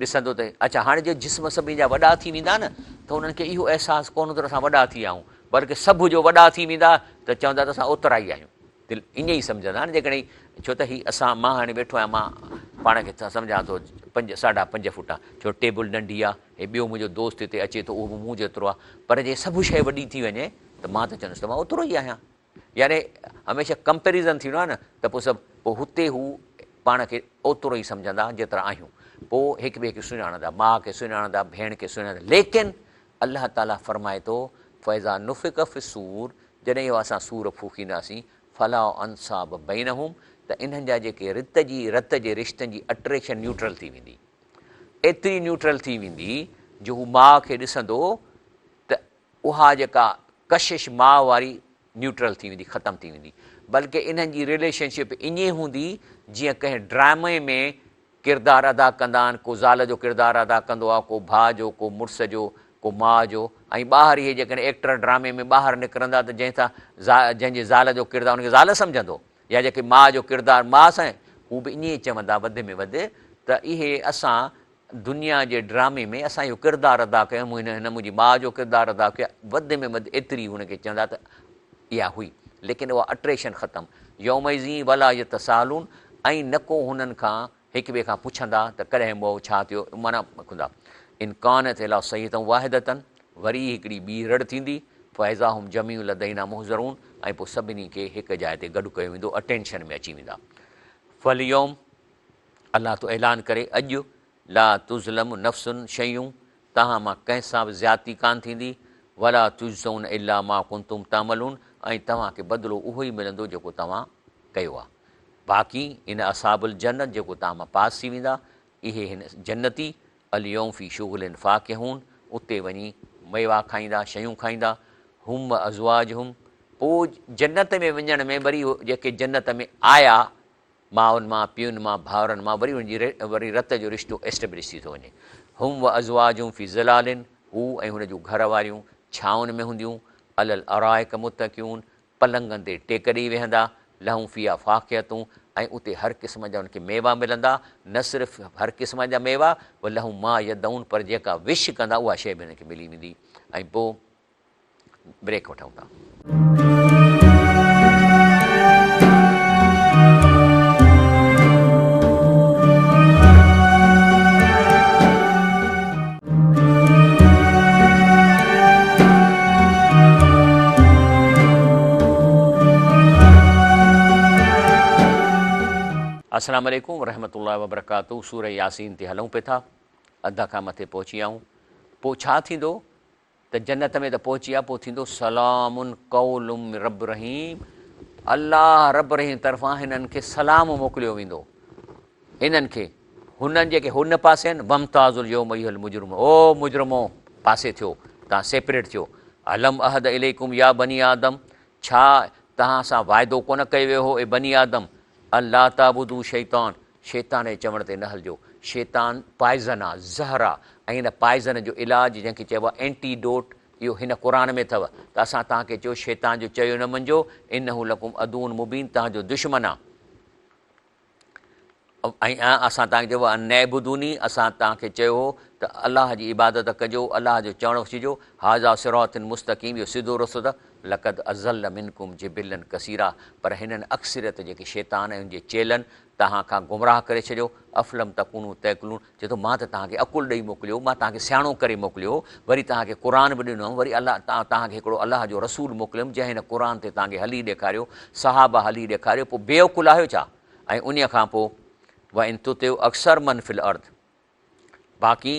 ڏسندو ته اڇا هاڻي جو جسم سڀني جا وڏا ٿي ويندا نه ته انهن کي اهو احساس ڪونه هوندو ته اسان وڏا ٿي ويا آهيون بلڪه سڀ جو وڏا ٿي ويندا ته چوندا ته اسان اوترا ئي آهيون دل ائين ئي سمجهندا نه جيڪڏهن ڇو ته هي اسان مان هاڻي ويٺو آهيان مان پاڻ کي سمجهان ٿو پنج ساڍا پنج فوٽ آهيان ڇو ٽيبل ننڍي آهي هي ٻيو منهنجو دوست هتي اچي ٿو اهو به مون جيترو آهي پر جي سڀ شيء وڏي ٿي وڃي ته مان ته چوندس ته مان اوترو ئي آهيان يعني هميشه ڪمپيريزن ٿيندو آهي نه ته پوء سڀ پوء هتي هو پاڻ کي اوترو ئي سمجهندا جيترا آهيون پوء هڪ ٻئي کي سڃاڻندا ماء کي سڃاڻندا ڀيڻ کي سڃاڻندا ليڪن الله تعالي فرمائي ٿو فاذا نفخ في الصور جڏهن اهو اسان صور ڦوڪينداسين، فلا انصاب بينهم ته انهن جا جيڪي رت جي رت جي رشتن جي اٽريڪشن نيوٽرل ٿي ويندي. ايتري نيوٽرل ٿي ويندي جو هو ماء کي ڏسندو ته اها جيڪا ڪشش ماء واري نيوٽرل ٿي ويندي، ختم ٿي ويندي. بلڪه انهن جي رليشن شپ ائين هوندي جيئن ڪنهن ڊرامي ۾ ڪردار ادا ڪندا آهن، ڪو زال جو ڪردار ادا ڪندو آهي، ڪو ڀاء جو، ڪو مڙس جو، ڪو ماء جو ۽ ٻاهر اهي جيڪڏهن ايڪٽر ڊرامي ۾ ٻاهر نڪرندا ته جنهن سان جنهن جي زال جو ڪردار ان کي زال سمجهندو يا جيڪي ماء جو ڪردار ماء سان هو به ائين ئي چوندا وڌ ۾ وڌ ته اهي اسان دنيا جي ڊرامي ۾ اسان اهو ڪردار ادا ڪيو هن هن منهنجي ماء جو ڪردار ادا ڪيو وڌ ۾ وڌ ايتري هن کي چوندا ته اها هئي ليڪن اها اٽريڪشن ختم يومئذ ولا يتساءلون ۽ نه ڪو هنن کان هڪ ٻئي کان پڇندا ته ڪڏهن مئو ڇا ٿيو معنيٰ ڪندا ان ڪانت الا صيحة واحدة وري هڪڙي ٻي رڙ ٿيندي فاذا هم جميع لدينا محضرون ۽ پوء سڀني کي هڪ جاء تي گڏ ڪيو ويندو اٽينشن ۾ اچي ويندا فاليوم الله ٿو اعلان ڪري اڄ لا تظلم نفس شيء توهان مان ڪنهن سان به زيادتي ڪانه ٿيندي، ولا تجزون الا ما ڪنتم تعملون ۽ توهان کي بدلو اهو ئي ملندو جيڪو توهان ڪيو آهي. باقي ان اصحاب الجنة جيڪو توهان مان پاس ٿي ويندا اهي هن جنتي، اليوم في شغل فاڪهون اتي وڃي ميوا کائيندا، شيون کائيندا، هم وازواجهم پوء جنت ۾ وڃڻ ۾ وري جيڪي جنت ۾ آيا مائن مان، پيئن مان، ڀائرن مان وري انهن جي وري رت جو رشتو اسٽيبلش ٿي ٿو وڃي. هم و ازواجهم في ظلال هو ۽ هن جون گهر واريون ڇانون ۾ هونديون، علي الارائڪ متڪئون پلنگن تي ٽيڪ ڏئي ويهندا، لهم فيها فاڪهة ۽ اتي هر قسم جا انهن کي ميوا ملندا، نه صرف هر قسم جا ميوا، ولهم ما يدعون پر جيڪا وش ڪندا اها شيء به انهن کي ملي ويندي ۽ پوء بريڪ وٺون ٿا. السلام عليڪم ورحمة الله وبرڪاته سورة ياسين تي هلون پي ٿا اڌ کان مٿي پهچي ويا آهيون پوء ڇا ٿيندو ته جنت ۾ ته پهچي ويا پوء ٿيندو سلام قول من رب رحيم الله رب رحيم طرفان هنن کي سلام موڪليو ويندو انهن کي هنن جيڪي هن پاسي آهن وامتازوا اليوم ايها المجرمون او مجرمو پاسي ٿيو تان سيپريٽ ٿيو الم اعهد اليڪم يا بني آدم ڇا توهان سان واعدو ڪونه ڪيو ويو هو اي بني آدم ان لا تعبدوا شيطان شيطان جي چوڻ تي نه هلجو شيطان پائزن آ زهر آ ۽ ان پائزن جو علاج جنهن کي چئبو آ اينٽي ڊوٽ اهو هن قرآن ۾ اٿو ته اسان توهان کي چيو شيطان جو چيو نه مڃجو انه لڪم عدو مبين توهان جو دشمن آ. ۽ اسان توهان کي چيو هو ان اعبدوني اسان توهان کي چيو هو ته الله جي عبادت ڪجو الله جو چوڻ سجهو هذا صراط مستقيم اهو سڌو رستو اٿو لقد اضل منڪم جبلا ڪثيرا پر هنن اڪثريت جيڪي شيطان ۽ ان جي چيلن توهان کان گمراهه ڪري ڇڏيو افلم تڪونوا تعقلون چئي ٿو مان ته توهان کي عقل ڏئي موڪليو مان توهان کي سياڻو ڪري موڪليو وري توهان کي قرآن به ڏنو وري الله توهان کي هڪڙو الله جو رسول موڪليم جنهن هن قرآن تي توهان کي هلي ڏيکاريو صحابه هلي ڏيکاريو پوء بي عقل آهيو ڇا ۽ انهيء کان پوء وان تطع اڪثر من في الارض باقي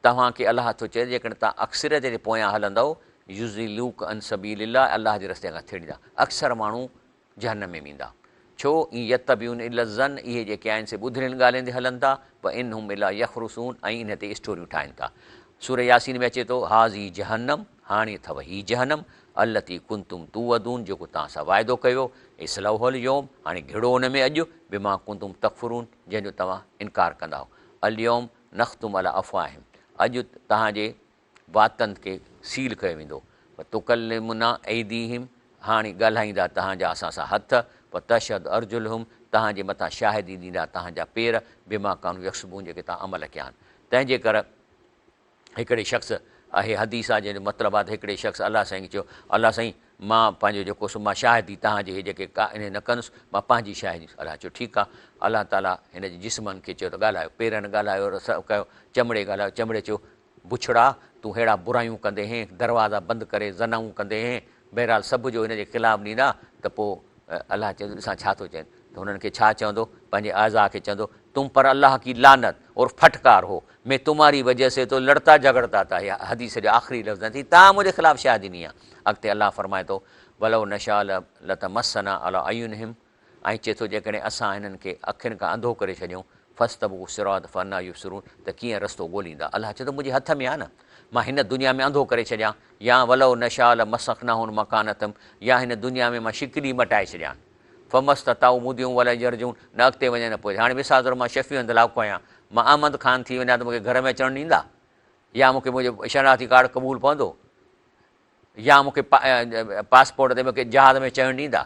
توهان کي الله ٿو چئي جيڪڏهن توهان اڪثريت جي پويان هلندؤ يضلوڪ عن سبيل الله الله جي رستي کان ٿيڙيندا اڪثر ماڻهو جهنم ۾ ويندا ڇو ان يتبعون الا الظن اهي جيڪي آهن سي ٻڌڻين ڳالهين تي هلن ٿا وان هم الا يخرصون ۽ انهي تي اسٽوريون ٺاهين ٿا سوره ياسين ۾ اچي ٿو هذه جهنم هاڻي اٿو هي جهنم التي ڪنتم توعدون جيڪو توهان سان وعدو ڪيو ويو، اصلوها اليوم هاڻي گهڙو ان ۾ اڄ، بما ڪنتم تڪفرون جنهن جو توهان انڪار ڪندا هئو، اليوم نختم علي افواههم اڄ توهان جي واتن کي سيل ڪيو ويندو، وتڪلمنا ايديهم هاڻي ڳالهائيندا توهان جا اسان سان هٿ، وتشهد ارجلهم توهان جي مٿان شاهدي ڏيندا توهان جا پير، بما ڪانوا يڪسبون جيڪي توهان عمل ڪيا آهن. تنهن جي ڪر. هڪڙي شخص، اهي حديث آهي جنهن جو مطلب آهي ته هڪڙي شخص الله سائين کي چيو، الله سائين مان پنهنجو جيڪو سو مان شاهدي توهان جي هي جيڪي ڪا انهي نه ڪندس، مان پنهنجي شاهدي ڏيندس. الله چيو ٺيڪ آهي. الله تعاليٰ هن جي جسمن کي چيو ته ڳالهايو، پيرن ڳالهايو، رس ڪيو، چمڙي ڳالهايو، چمڙي چيو بڇڙا تون ههڙا برايون ڪندي هين، دروازا بند ڪري زنائون ڪندي هين، بهرحال سڀ جو هن جي خلاف ڏيندا ته پوء الله چوندو ڏسان ڇا ٿو چئين ته هنن کي ڇا چوندو پنهنجي اعضاء کي چوندو تم پر الله ڪي لعنت اور ڦٽڪار هو مين تمهاري وجه سي تو لڙتا جهڳڙتا ٿا هي حديث جو آخري لفظ آهن توهان منهنجي خلاف شاهدي ڏني آهي اڳتي الله فرمائي ٿو ولو نشاء لطمسنا علي اعينهم ۽ چئي ٿو جيڪڏهن اسان هنن کي اکين کان انڌو ڪري ڇڏيون فاستبقوا الصراط فانيٰ يبصرون ته ڪيئن رستو ڳوليندا الله چئي ٿو منهنجي هٿ ۾ آهي نه مان هن دنيا ۾ انڌو ڪري ڇڏيان يا ولو نشاء لمسخناهم مڪانتهم يا هن دنيا ۾ مان شڪل ئي مٽائي ڇڏيان فما استطاعوا مضيا ولا يرجعون نه اڳتي وڃن نه پوئتي هاڻي مثال طور مان شفيع هندلاڪو آهيان مان احمد خان ٿي وڃان ته مون کي گهر ۾ اچڻ ڏيندا يا مون کي منهنجو شناختي ڪارڊ قبول پوندو يا مون کي پاسپورٽ تي مون کي جهاز ۾ چڙهڻ ڏيندا؟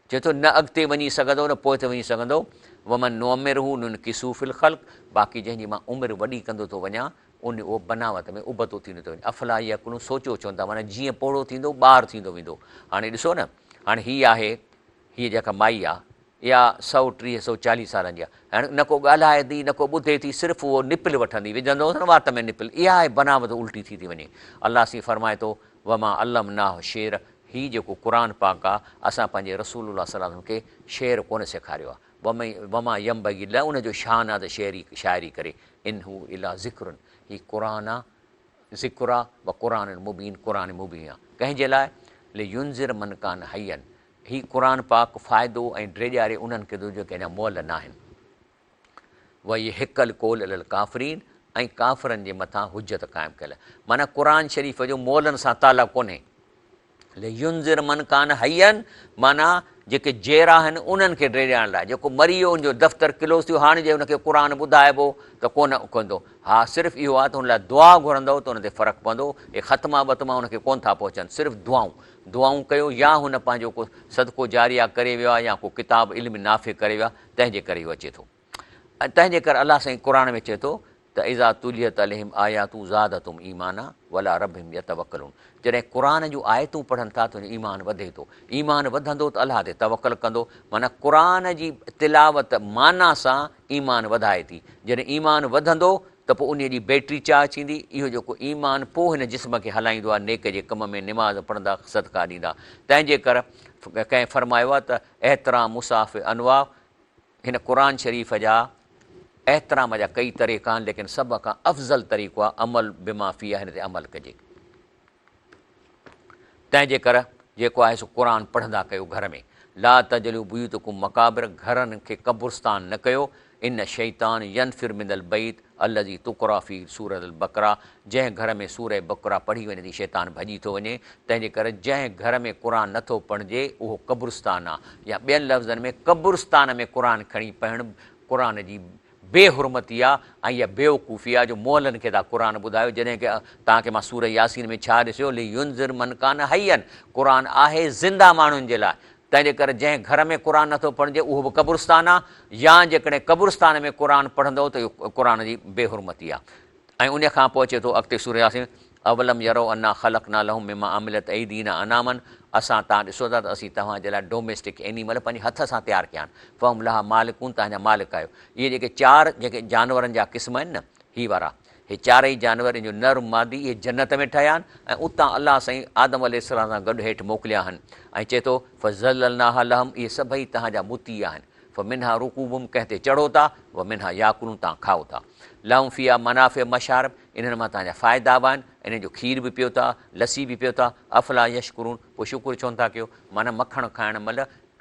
چئي ٿو نه اڳتي وڃي سگهندو نه پوئتي وڃي سگهندو، ومن نعمره ننڪسه في الخلق باقي جنهن جي مان عمر وڏي ڪندو ٿو وڃان ان اهو بناوت ۾ ابتو ٿيندو ٿو وڃي، افلا يعقلون سوچو ڇو نٿا معنيٰ جيئن پوڙهو ٿيندو ٻار ٿيندو ويندو هاڻي ڏسو نه هاڻي هي آهي هيء جيڪا مائي آ اها 130 140 سالن جي آ هاڻي نه ڪو ڳالهائي ٿي نه ڪو ٻڌي ٿي صرف اهو نپل وٺندي وجهندو هوس نه وات ۾ نپل اها آهي بناوت الٽي ٿي ٿي وڃي الله سين فرمائي ٿو وما علمناه الشعر هي جيڪو قرآن پاڪ آ اسان پنهنجي رسول الله صلي الله عليه وسلم کي شعر ڪونه سيکاريو آ وما ينبغي له ان جو شان آ ته شعري شاعري ڪري ان هو الا ذڪر هي قرآن آ ذڪر آ وقرآن مبين قرآن مبين آ ڪنهن جي لاء لينذر من ڪان حيا هي قرآن پاڪ فائدو ۽ ڊيڄاري انهن کي ٿو جيڪي اڃا مئل ناهن. ويحق القول علي الڪافرين ۽ ڪافرن جي مٿان حجت قائم ڪيل آهي. معنيٰ قرآن شريف جو مئلن سان تعلق ڪونهي. لينذر من ڪان حيا معنيٰ جيڪي جيئرا آهن انهن کي ڊيڄارڻ لاء. جيڪو مري ويو ان جو دفتر ڪلوز ٿيو هاڻي جي ان کي قرآن ٻڌائبو ته ڪونه ڪندو. ها صرف اهو آهي ته ان لاء دعا گهرندؤ ته ان تي فرق پوندو. اهي ختما ٻتما ان کي ڪونه ٿا پهچن صرف دعائون. دعائون ڪيو يا هن پنهنجو ڪو صدقو جاريه ڪري ويو آهي يا ڪو ڪتاب علم نافع ڪري ويو آهي تنهن جي ڪري اهو اچي ٿو ۽ تنهن جي ڪري الله سائين قرآن ۾ چئي ٿو ته اذا تليت عليهم آياته زادتهم ايمانا وعلي ربهم يتوڪلون جڏهن قرآن جون آيتون پڙهن ٿا ته ايمان وڌي ٿو ايمان وڌندو ته الله تي توڪل ڪندو معنيٰ قرآن جي تلاوت معنيٰ سان ايمان وڌائي ٿي جڏهن ايمان وڌندو ته پوء انهيء جي بيٽري چارج ٿيندي، اهو جيڪو ايمان پوء هن جسم کي هلائيندو آهي، نيڪ جي ڪم ۾ نماز پڙهندا، صدقا ڏيندا. تنهن جي ڪر ڪنهن فرمايو آهي ته احترام مصحف انواع هن قرآن شريف جا احترام جا ڪئي طريقا آهن ليڪن سڀ کان افضل طريقو آهي عمل بما فيه هن تي عمل ڪجي. تنهن جي ڪر جيڪو آهي سو قرآن پڙهندا ڪيو گهر ۾. لا تجعلوا بيوتڪم مقابر گهرن کي قبرستان نه ڪيو، ان الشيطان ينفر من البيت الذي تقرا فيه سورة البقره جنهن گهر ۾ سورة بقره پڙهي وڃي ٿي شيطان ڀڄي ٿو وڃي، تنهن جي ڪر جنهن گهر ۾ قرآن نه ٿو پڙهجي اهو قبرستان آ يا ٻين لفظن ۾ قبرستان ۾ قرآن کڻي پڙهڻ قرآن جي بي حرمتي آ ۽ اها بيوقوفي آ جو مئلن کي ٿا قرآن ٻڌايو جڏهن ڪه توهان کي مان سورة ياسين ۾ ڇا ڏسيو لينذر من ڪان حيا قرآن آهي زنده ماڻهن جي لاء تنهن جي ڪري جنهن گهر ۾ قرآن نٿو پڙهجي اهو به قبرستان آ يا جيڪڏهن قبرستان ۾ قرآن پڙهندؤ ته اهو قرآن جي بي حرمتي آ ۽ انهيء کان پوء اچي ٿو اڳتي سورة ياسين اولم يروا انا خلقنا لهم مما عملت ايدينا انعاما اسان توهان ڏسو ٿا ته اسين توهان جي لاء ڊوميسٽڪ اينيمل پنهنجي هٿ سان تيار ڪيا آهن فهم لها مالڪون توهان جا مالڪ آهيو اهي جيڪي چار جيڪي جانورن جا قسم آهن نه هي وارا هي چارئي جانور ان جو نر مادي اهي جنت ۾ ٺهيا آهن ۽ اتان الله سائين آدم عليه السلام سان گڏ هيٺ موڪليا آهن ۽ چئي ٿو فذللناها لهم اهي سڀئي توهان جا مطيع آهن فمنها رڪوبهم ڪنهن تي چڙهو ٿا ومنها ياڪلون توهان کائو ٿا لهم فيها منافع مشارب انهن مان توهان جا فائدا به آهن انهن جو کير به پيو ٿا لسي به پيو ٿا افلا يشڪرون پوء شڪر ڇو نٿا ڪيو معنيٰ مکڻ کائڻ مهل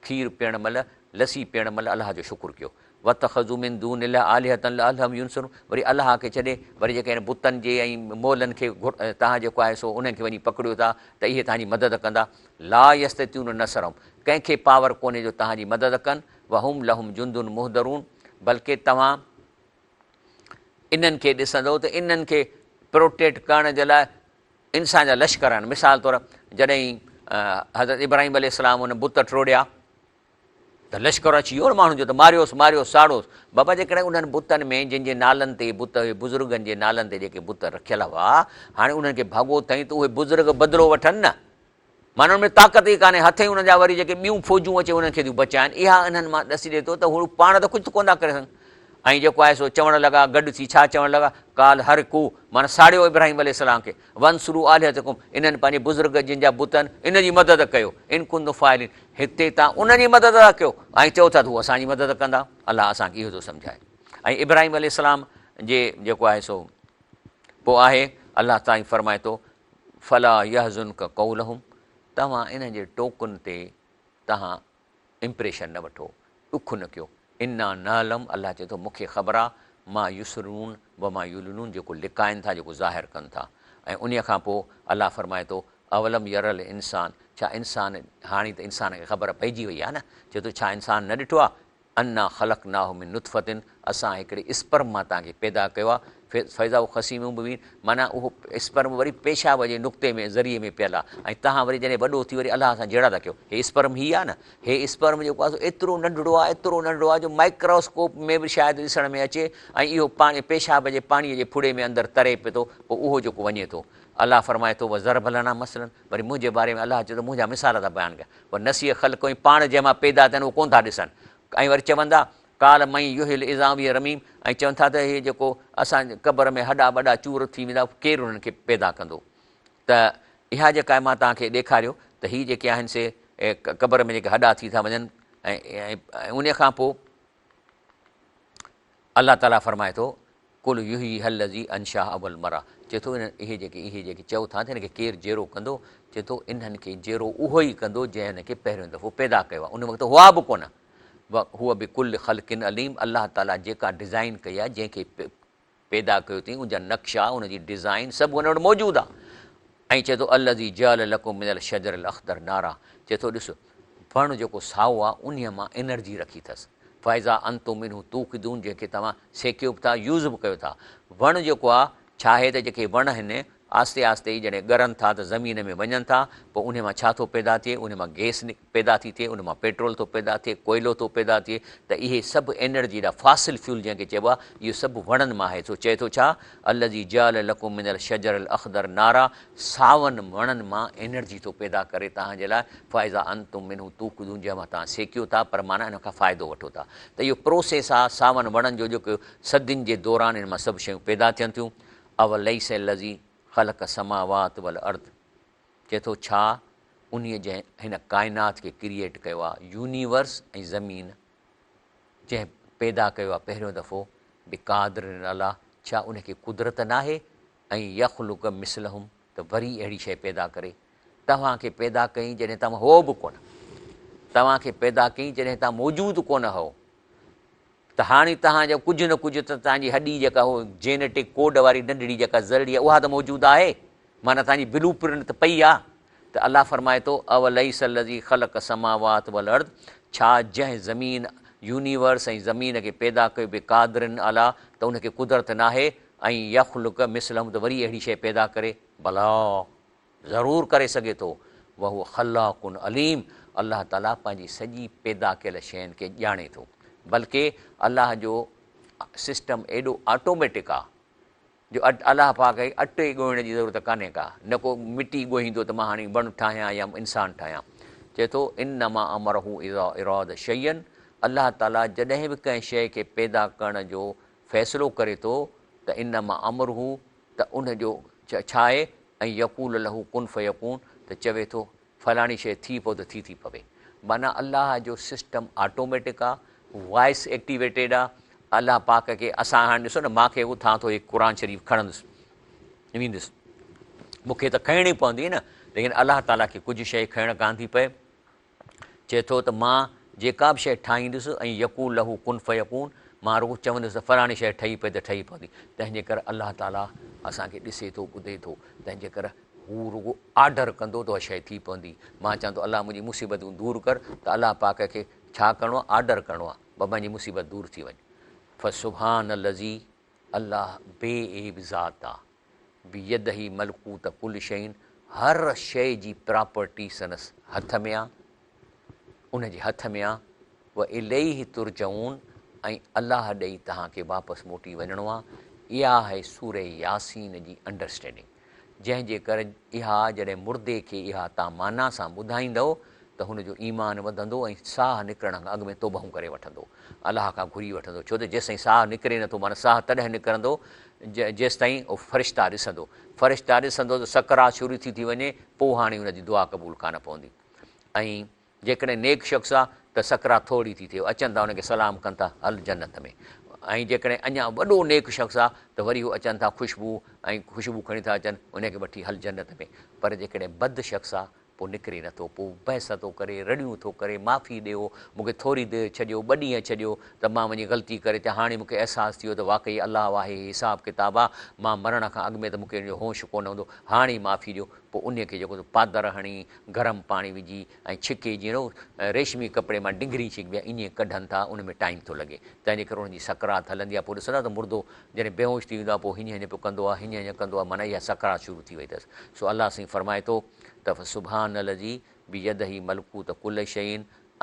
کير پيئڻ مهل لسي پيئڻ مهل الله جو شڪر ڪيو واتخذوا من دون الله آلهة لعلهم ينصرون وري الله کي ڇڏي وري جيڪي هن بتن جي ۽ مئلن کي توهان جيڪو آهي سو انهن کي وڃي پڪڙيو ٿا ته اهي توهان جي مدد ڪندا لا يستطيعون نصرهم ڪنهن کي پاور ڪونهي جو توهان جي مدد ڪن وهم لهم جند محضرون بلڪه توهان انهن کي ڏسندؤ ته انهن کي پروٽيڪٽ ڪرڻ جي لاء انسان جا لشڪر آهن مثال طور جڏهن حضرت ابراهيم عليه السلام ان بت ٽوڙيا ته لشڪر اچي ويو نه ماڻهن جو ته ماريوس ماريوس ساڙوس بابا جيڪڏهن انهن بتن ۾ جن جي نالن تي بت بزرگن جي نالن تي جيڪي بت رکيل هئا هاڻي انهن کي ڀڳو اٿئي ته اهي بزرگ بدلو وٺن نه معنيٰ انهن ۾ طاقت ئي ڪانهي، هٿ ئي انهن جا وري جيڪي ٻيون فوجون اچي انهن کي ٿيون بچائن، اها انهن مان ڏسي ڏئي ٿو ته هو پاڻ ته ڪجهه ڪونه ٿا ڪري سگهن. ۽ جيڪو آهي سو چوڻ لڳا گڏ ٿي ڇا چوڻ لڳا، قال حرقوه معنيٰ ساڙيو ابراهيم عليه السلام کي، وانصروا آلهتڪم انهن پنهنجي بزرگ جن جا بت آهن ان جي مدد ڪيو، ان ڪنتم فاعلين هتي توهان انهن جي مدد ٿا ڪيو ۽ چئو ٿا ته هو اسان جي مدد ڪندا، الله اسان کي اهو ٿو سمجهائي. ۽ ابراهيم عليه السلام جي جيڪو آهي سو پوء آهي الله تعالي فرمائي ٿو فلا يحزنک قولهم توهان انهن جي ٽوڪن تي توهان امپريشن نه وٺو، ڏک نه ڪيو، انا نعلم الله چئي ٿو مون کي خبر آ ما يسرون وما يعلنون جيڪو لڪائن ٿا جيڪو ظاهر ڪن ٿا ۽ انهيء کان پوء الله فرمائي ٿو اولم ير الانسان ڇا انسان هاڻي ته انسان کي خبر پئجي وئي آ نه چئي ٿو ڇا انسان نه ڏٺو آ انا خلقناه من نطفة اسان هڪڙي اسپرم مان توهان کي پيدا ڪيو آهي، فاذا هو خصيم مبين معنيٰ اهو اسپرم وري پيشاب جي نقطي ۾ ذريعي ۾ پيل آهي ۽ توهان وري جڏهن وڏو ٿي وري الله سان جهيڙا ٿا ڪيو. هي اسپرم هي آهي نه، هي اسپرم جيڪو آهي سو ايترو ننڍڙو آهي، ايترو ننڍڙو آهي جو مائڪروسڪوپ ۾ به شايد ڏسڻ ۾ اچي ۽ اهو پاڻي پيشاب جي پاڻي جي ڦڙي ۾ اندر تري پئي ٿو پوء اهو جيڪو وڃي ٿو. الله فرمائي ٿو وضرب لنا مثلا وري منهنجي باري ۾ الله چئي ٿو منهنجا مثال ٿا بيان ڪيا. ونسي خلقه ۽ پاڻ جنهن مان پيدا ٿيا آهن اهو ڪونه ٿا ڏسن ۽ وري چوندا قال من يحيي العظام وهي رميم ۽ چون ٿا ته هي جيڪو اسان قبر ۾ هڏا وڏا چور ٿي ويندا ڪير انهن کي پيدا ڪندو ته اها جيڪا مان توهان کي ڏيکاريو ته هي جيڪي آهن سي قبر ۾ جيڪي هڏا ٿي ٿا وڃن ۽ ان کان پوء الله تعاليٰ فرمائي ٿو قل يحييها الذي انشاها اول مره چئي ٿو انهن اهي جيڪي اهي جيڪي چئو ٿا ته هن کي ڪير جيئرو ڪندو چئي ٿو انهن کي جيئرو اهو ئي ڪندو جنهن هن کي پهريون دفعو پيدا ڪيو آهي ان وقت هئا به ڪونه وهو بڪل خلق عليم الله تعاليٰ جيڪا ڊزائين ڪئي آهي جنهن کي پيدا ڪيو اٿئي ان جا نقشا ان جي ڊزائين سڀ ان وٽ موجود آهي ۽ چئي ٿو الذي جعل لڪم من الشجر الاخضر نارا چئي ٿو ڏس وڻ جيڪو سائو آهي انهيء مان انرجي رکي اٿس فاذا انتم منه توقدون جنهن کي توهان سيڪيو به ٿا يوز به ڪيو ٿا. وڻ جيڪو آ ڇا آهي ته جيڪي وڻ هن آهستي آهستي جڏهن ڳرن ٿا ته زمين ۾ وڃن ٿا پوء انهي مان ڇا ٿو پيدا ٿئي انهي مان گئس پيدا ٿي ٿئي ان مان پيٽرول ٿو پيدا ٿئي ڪوئلو ٿو پيدا ٿئي ته اهي سڀ انرجي جا فاسل فيول جنهن کي چئبو آ اهو سڀ وڻن مان آهي سو چئي ٿو ڇا الذي جعل لڪم من الشجر الاخضر نارا ساون وڻن مان انرجي ٿو پيدا ڪري توهان جي لاء فاذا انتم منه توقدون جنهن مان توهان سيڪيو ٿا پر معنيٰ ان کان فائدو وٺو ٿا ته اهو پروسيس آهي ساون وڻن جو جيڪو صدين جي دوران ان مان سڀ شيون پيدا ٿين ٿيون اوليس الذي خلق السماوات والارض چئي ٿو ڇا انهيء جنهن هن ڪائنات کي ڪريئيٽ ڪيو آهي يونيورس ۽ زمين. جنهن پيدا ڪيو آهي پهريون دفعو، بقادر عليٰ ڇا ان کي قدرت ناهي ان يخلق مثلهم ته وري اهڙي شيء پيدا ڪري. توهان کي پيدا ڪيائين جڏهن توهان هئو به ڪونه. توهان کي پيدا ڪيائين جڏهن توهان موجود ڪونه هئو. ته هاڻي توهان جو ڪجهه نه ڪجهه ته توهان جي هڏي جيڪا هو جينيٽڪ ڪوڊ واري ننڍڙي جيڪا ذرڙي آهي اها ته موجود آهي. معنيٰ توهان جي بلو پرنٽ ته پئي آهي. ته الله فرمائي ٿو، اوليس الذي خلق السماوات والارض ڇا جنهن زمين، يونيورس ۽ زمين کي پيدا ڪيو بقادر عليٰ ته ان کي قدرت ناهي ان يخلق مثلهم ته وري اهڙي شيء پيدا ڪري؟ بليٰ! ضرور ڪري سگهي ٿو. وهو خلاق عليم الله تعاليٰ پنهنجي سڄي پيدا ڪيل شين کي ڄاڻي ٿو. بلڪه الله جو سسٽم ايڏو آٽوميٽڪ آ جو الله پاڪ کي اٽي ڳوهڻ جي ضرورت ڪانهي ڪا، نه ڪو مٽي ڳوهيندو ته مان هاڻي وڻ ٺاهيان يا انسان ٺاهيان. چئي ٿو، انما امره اذا اراد شيئا الله تعاليٰ جڏهن به ڪنهن شيء کي پيدا ڪرڻ جو فيصلو ڪري ٿو ته انما امره ته ان جو ڇا آهي ان يقول له ڪن فيڪون ته چوي ٿو فلاڻي شيء ٿي پئو ته ٿي ٿي پوي. معنيٰ الله جو سسٽم آٽوميٽڪ آ، وائس ايڪٽيويٽيڊ آ، الله پاڪ کي اسان هاڻي ڏسو نه مان کي اٿان ٿو هي قرآن شريف کڻندس ويندس مون کي ته کڻڻي پوندي نه ليڪن الله تعاليٰ کي ڪجهه شيء کڻڻ ڪانه ٿي پئي. چئي ٿو ته مان جيڪا به شيء ٺاهيندس ۽ يقول له ڪن فيڪون مان رڳو چوندس ته فلاڻي شيء ٺهي پئي ته ٺهي پوندي. تنهن جي ڪري الله تعاليٰ اسان کي ڏسي ٿو ٻڌي ٿو تنهن جي ڪري هو رڳو آرڊر ڪندو ته اها شيء ٿي پوندي. مان چوان ٿو الله منهنجي مصيبتون دور ڪر ته الله پاڪ کي ڇا ڪرڻو آهي آرڊر ڪرڻو آهي بابا منهنجي مصيبت دور ٿي وڃ. فسبحان الذي الله بي عيب ذات آ بيده ملڪوت ڪل شيء هر شيء جي پراپرٽي سندس هٿ ۾ آ ان جي هٿ ۾ آ واليه ترجعون ۽ الله ڏي توهان کي واپس موٽي وڃڻو آ اها آهي سوره ياسين جي انڊرسٽينڊنگ جنهن جي ڪري اها جڏهن مردي کي اها تان معنيٰ سان ٻڌائيندؤ ته هن جو ايمان وڌندو ۽ ساهه نڪرڻ کان اڳ ۾ توبهون ڪري وٺندو، الله کان گهري وٺندو، ڇو ته جيستائين ساهه نڪري نٿو معنيٰ ساهه تڏهن نڪرندو جيستائين اهو فرشتا ڏسندو، فرشتا ڏسندو ته سڪرات شروع ٿي ٿي وڃي پوء هاڻي هن جي دعا قبول ڪانه پوندي ۽ جيڪڏهن نيڪ شخص آ ته سڪرات ٿوري ٿي ٿئي، اچن ٿا ان کي سلام ڪن ٿا هل جنت ۾ ۽ جيڪڏهن اڃا وڏو نيڪ شخص آ ته وري هو اچن ٿا خوشبو ۽ خوشبو کڻي ٿا اچن ان کي وٺي هل جنت ۾ پر جيڪڏهن بد شخص آ پوء نڪري نٿو پوء بحث ٿو ڪري رڙيون ٿو ڪري معافي ڏيو مون کي ٿوري دير ڇڏيو ٻه ڏينهن ڇڏيو ته مان وڃي غلطي ڪري اچان هاڻي مون کي احساس ٿيو ته واقعي الله آهي هي حساب ڪتاب آ مان مرڻ کان اڳ ۾ ته مون کي ان جو هوش ڪونه هوندو هاڻي معافي ڏيو پوء انهي کي جيڪو سو پادر هڻي گرم پاڻي وجهي ۽ ڇڪي جيئن ريشمي ڪپڙي مان ڊنگري ڇڪبي آهي ائين ڪڍن ٿا ان ۾ ٽائيم ٿو لڳي تنهن جي ڪري ان جي سڪرات هلندي آهي پوء ڏسندا ته مردو جڏهن بيهوش ٿي ويندو آهي پوء هيئن هيئن پيو ڪندو آهي هيئن هيئن ڪندو آهي معنيٰ اها سڪرات شروع ٿي وئي اٿس سو الله سائين فرمائي ٿو ته فسبحان الذي بيده ملڪوت ڪل شيء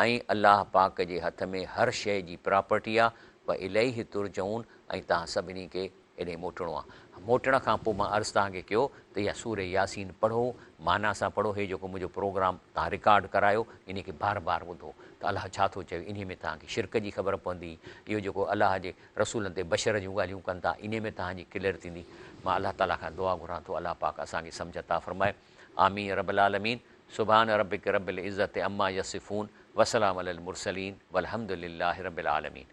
۽ الله پاڪ جي هٿ ۾ هر شيء جي پراپرٽي آهي واليه ترجعون ۽ توهان سڀني کي ايڏانهن موٽڻو آ. موٽڻ کان پوء مان عرض توهان کي ڪيو ته اها سورة ياسين پڙهو، معنيٰ سان پڙهو، هي جيڪو منهنجو پروگرام توهان رڪارڊ ڪرايو، انهي کي بار بار ٻڌو ته الله ڇا ٿو چوي، انهي ۾ توهان کي شرڪ جي خبر پوندي، اهو جيڪو الله جي رسولن تي بشر جون ڳالهيون ڪن ٿا، انهي ۾ توهان جي ڪليئر ٿيندي. مان الله تعاليٰ کان دعا گهران ٿو الله پاڪ اسان کي سمجهه عطا فرمائي. آمين رب العالمين. سبحان ربک رب العزة عما يصفون وسلام علي المرسلين والحمد لله رب العالمين.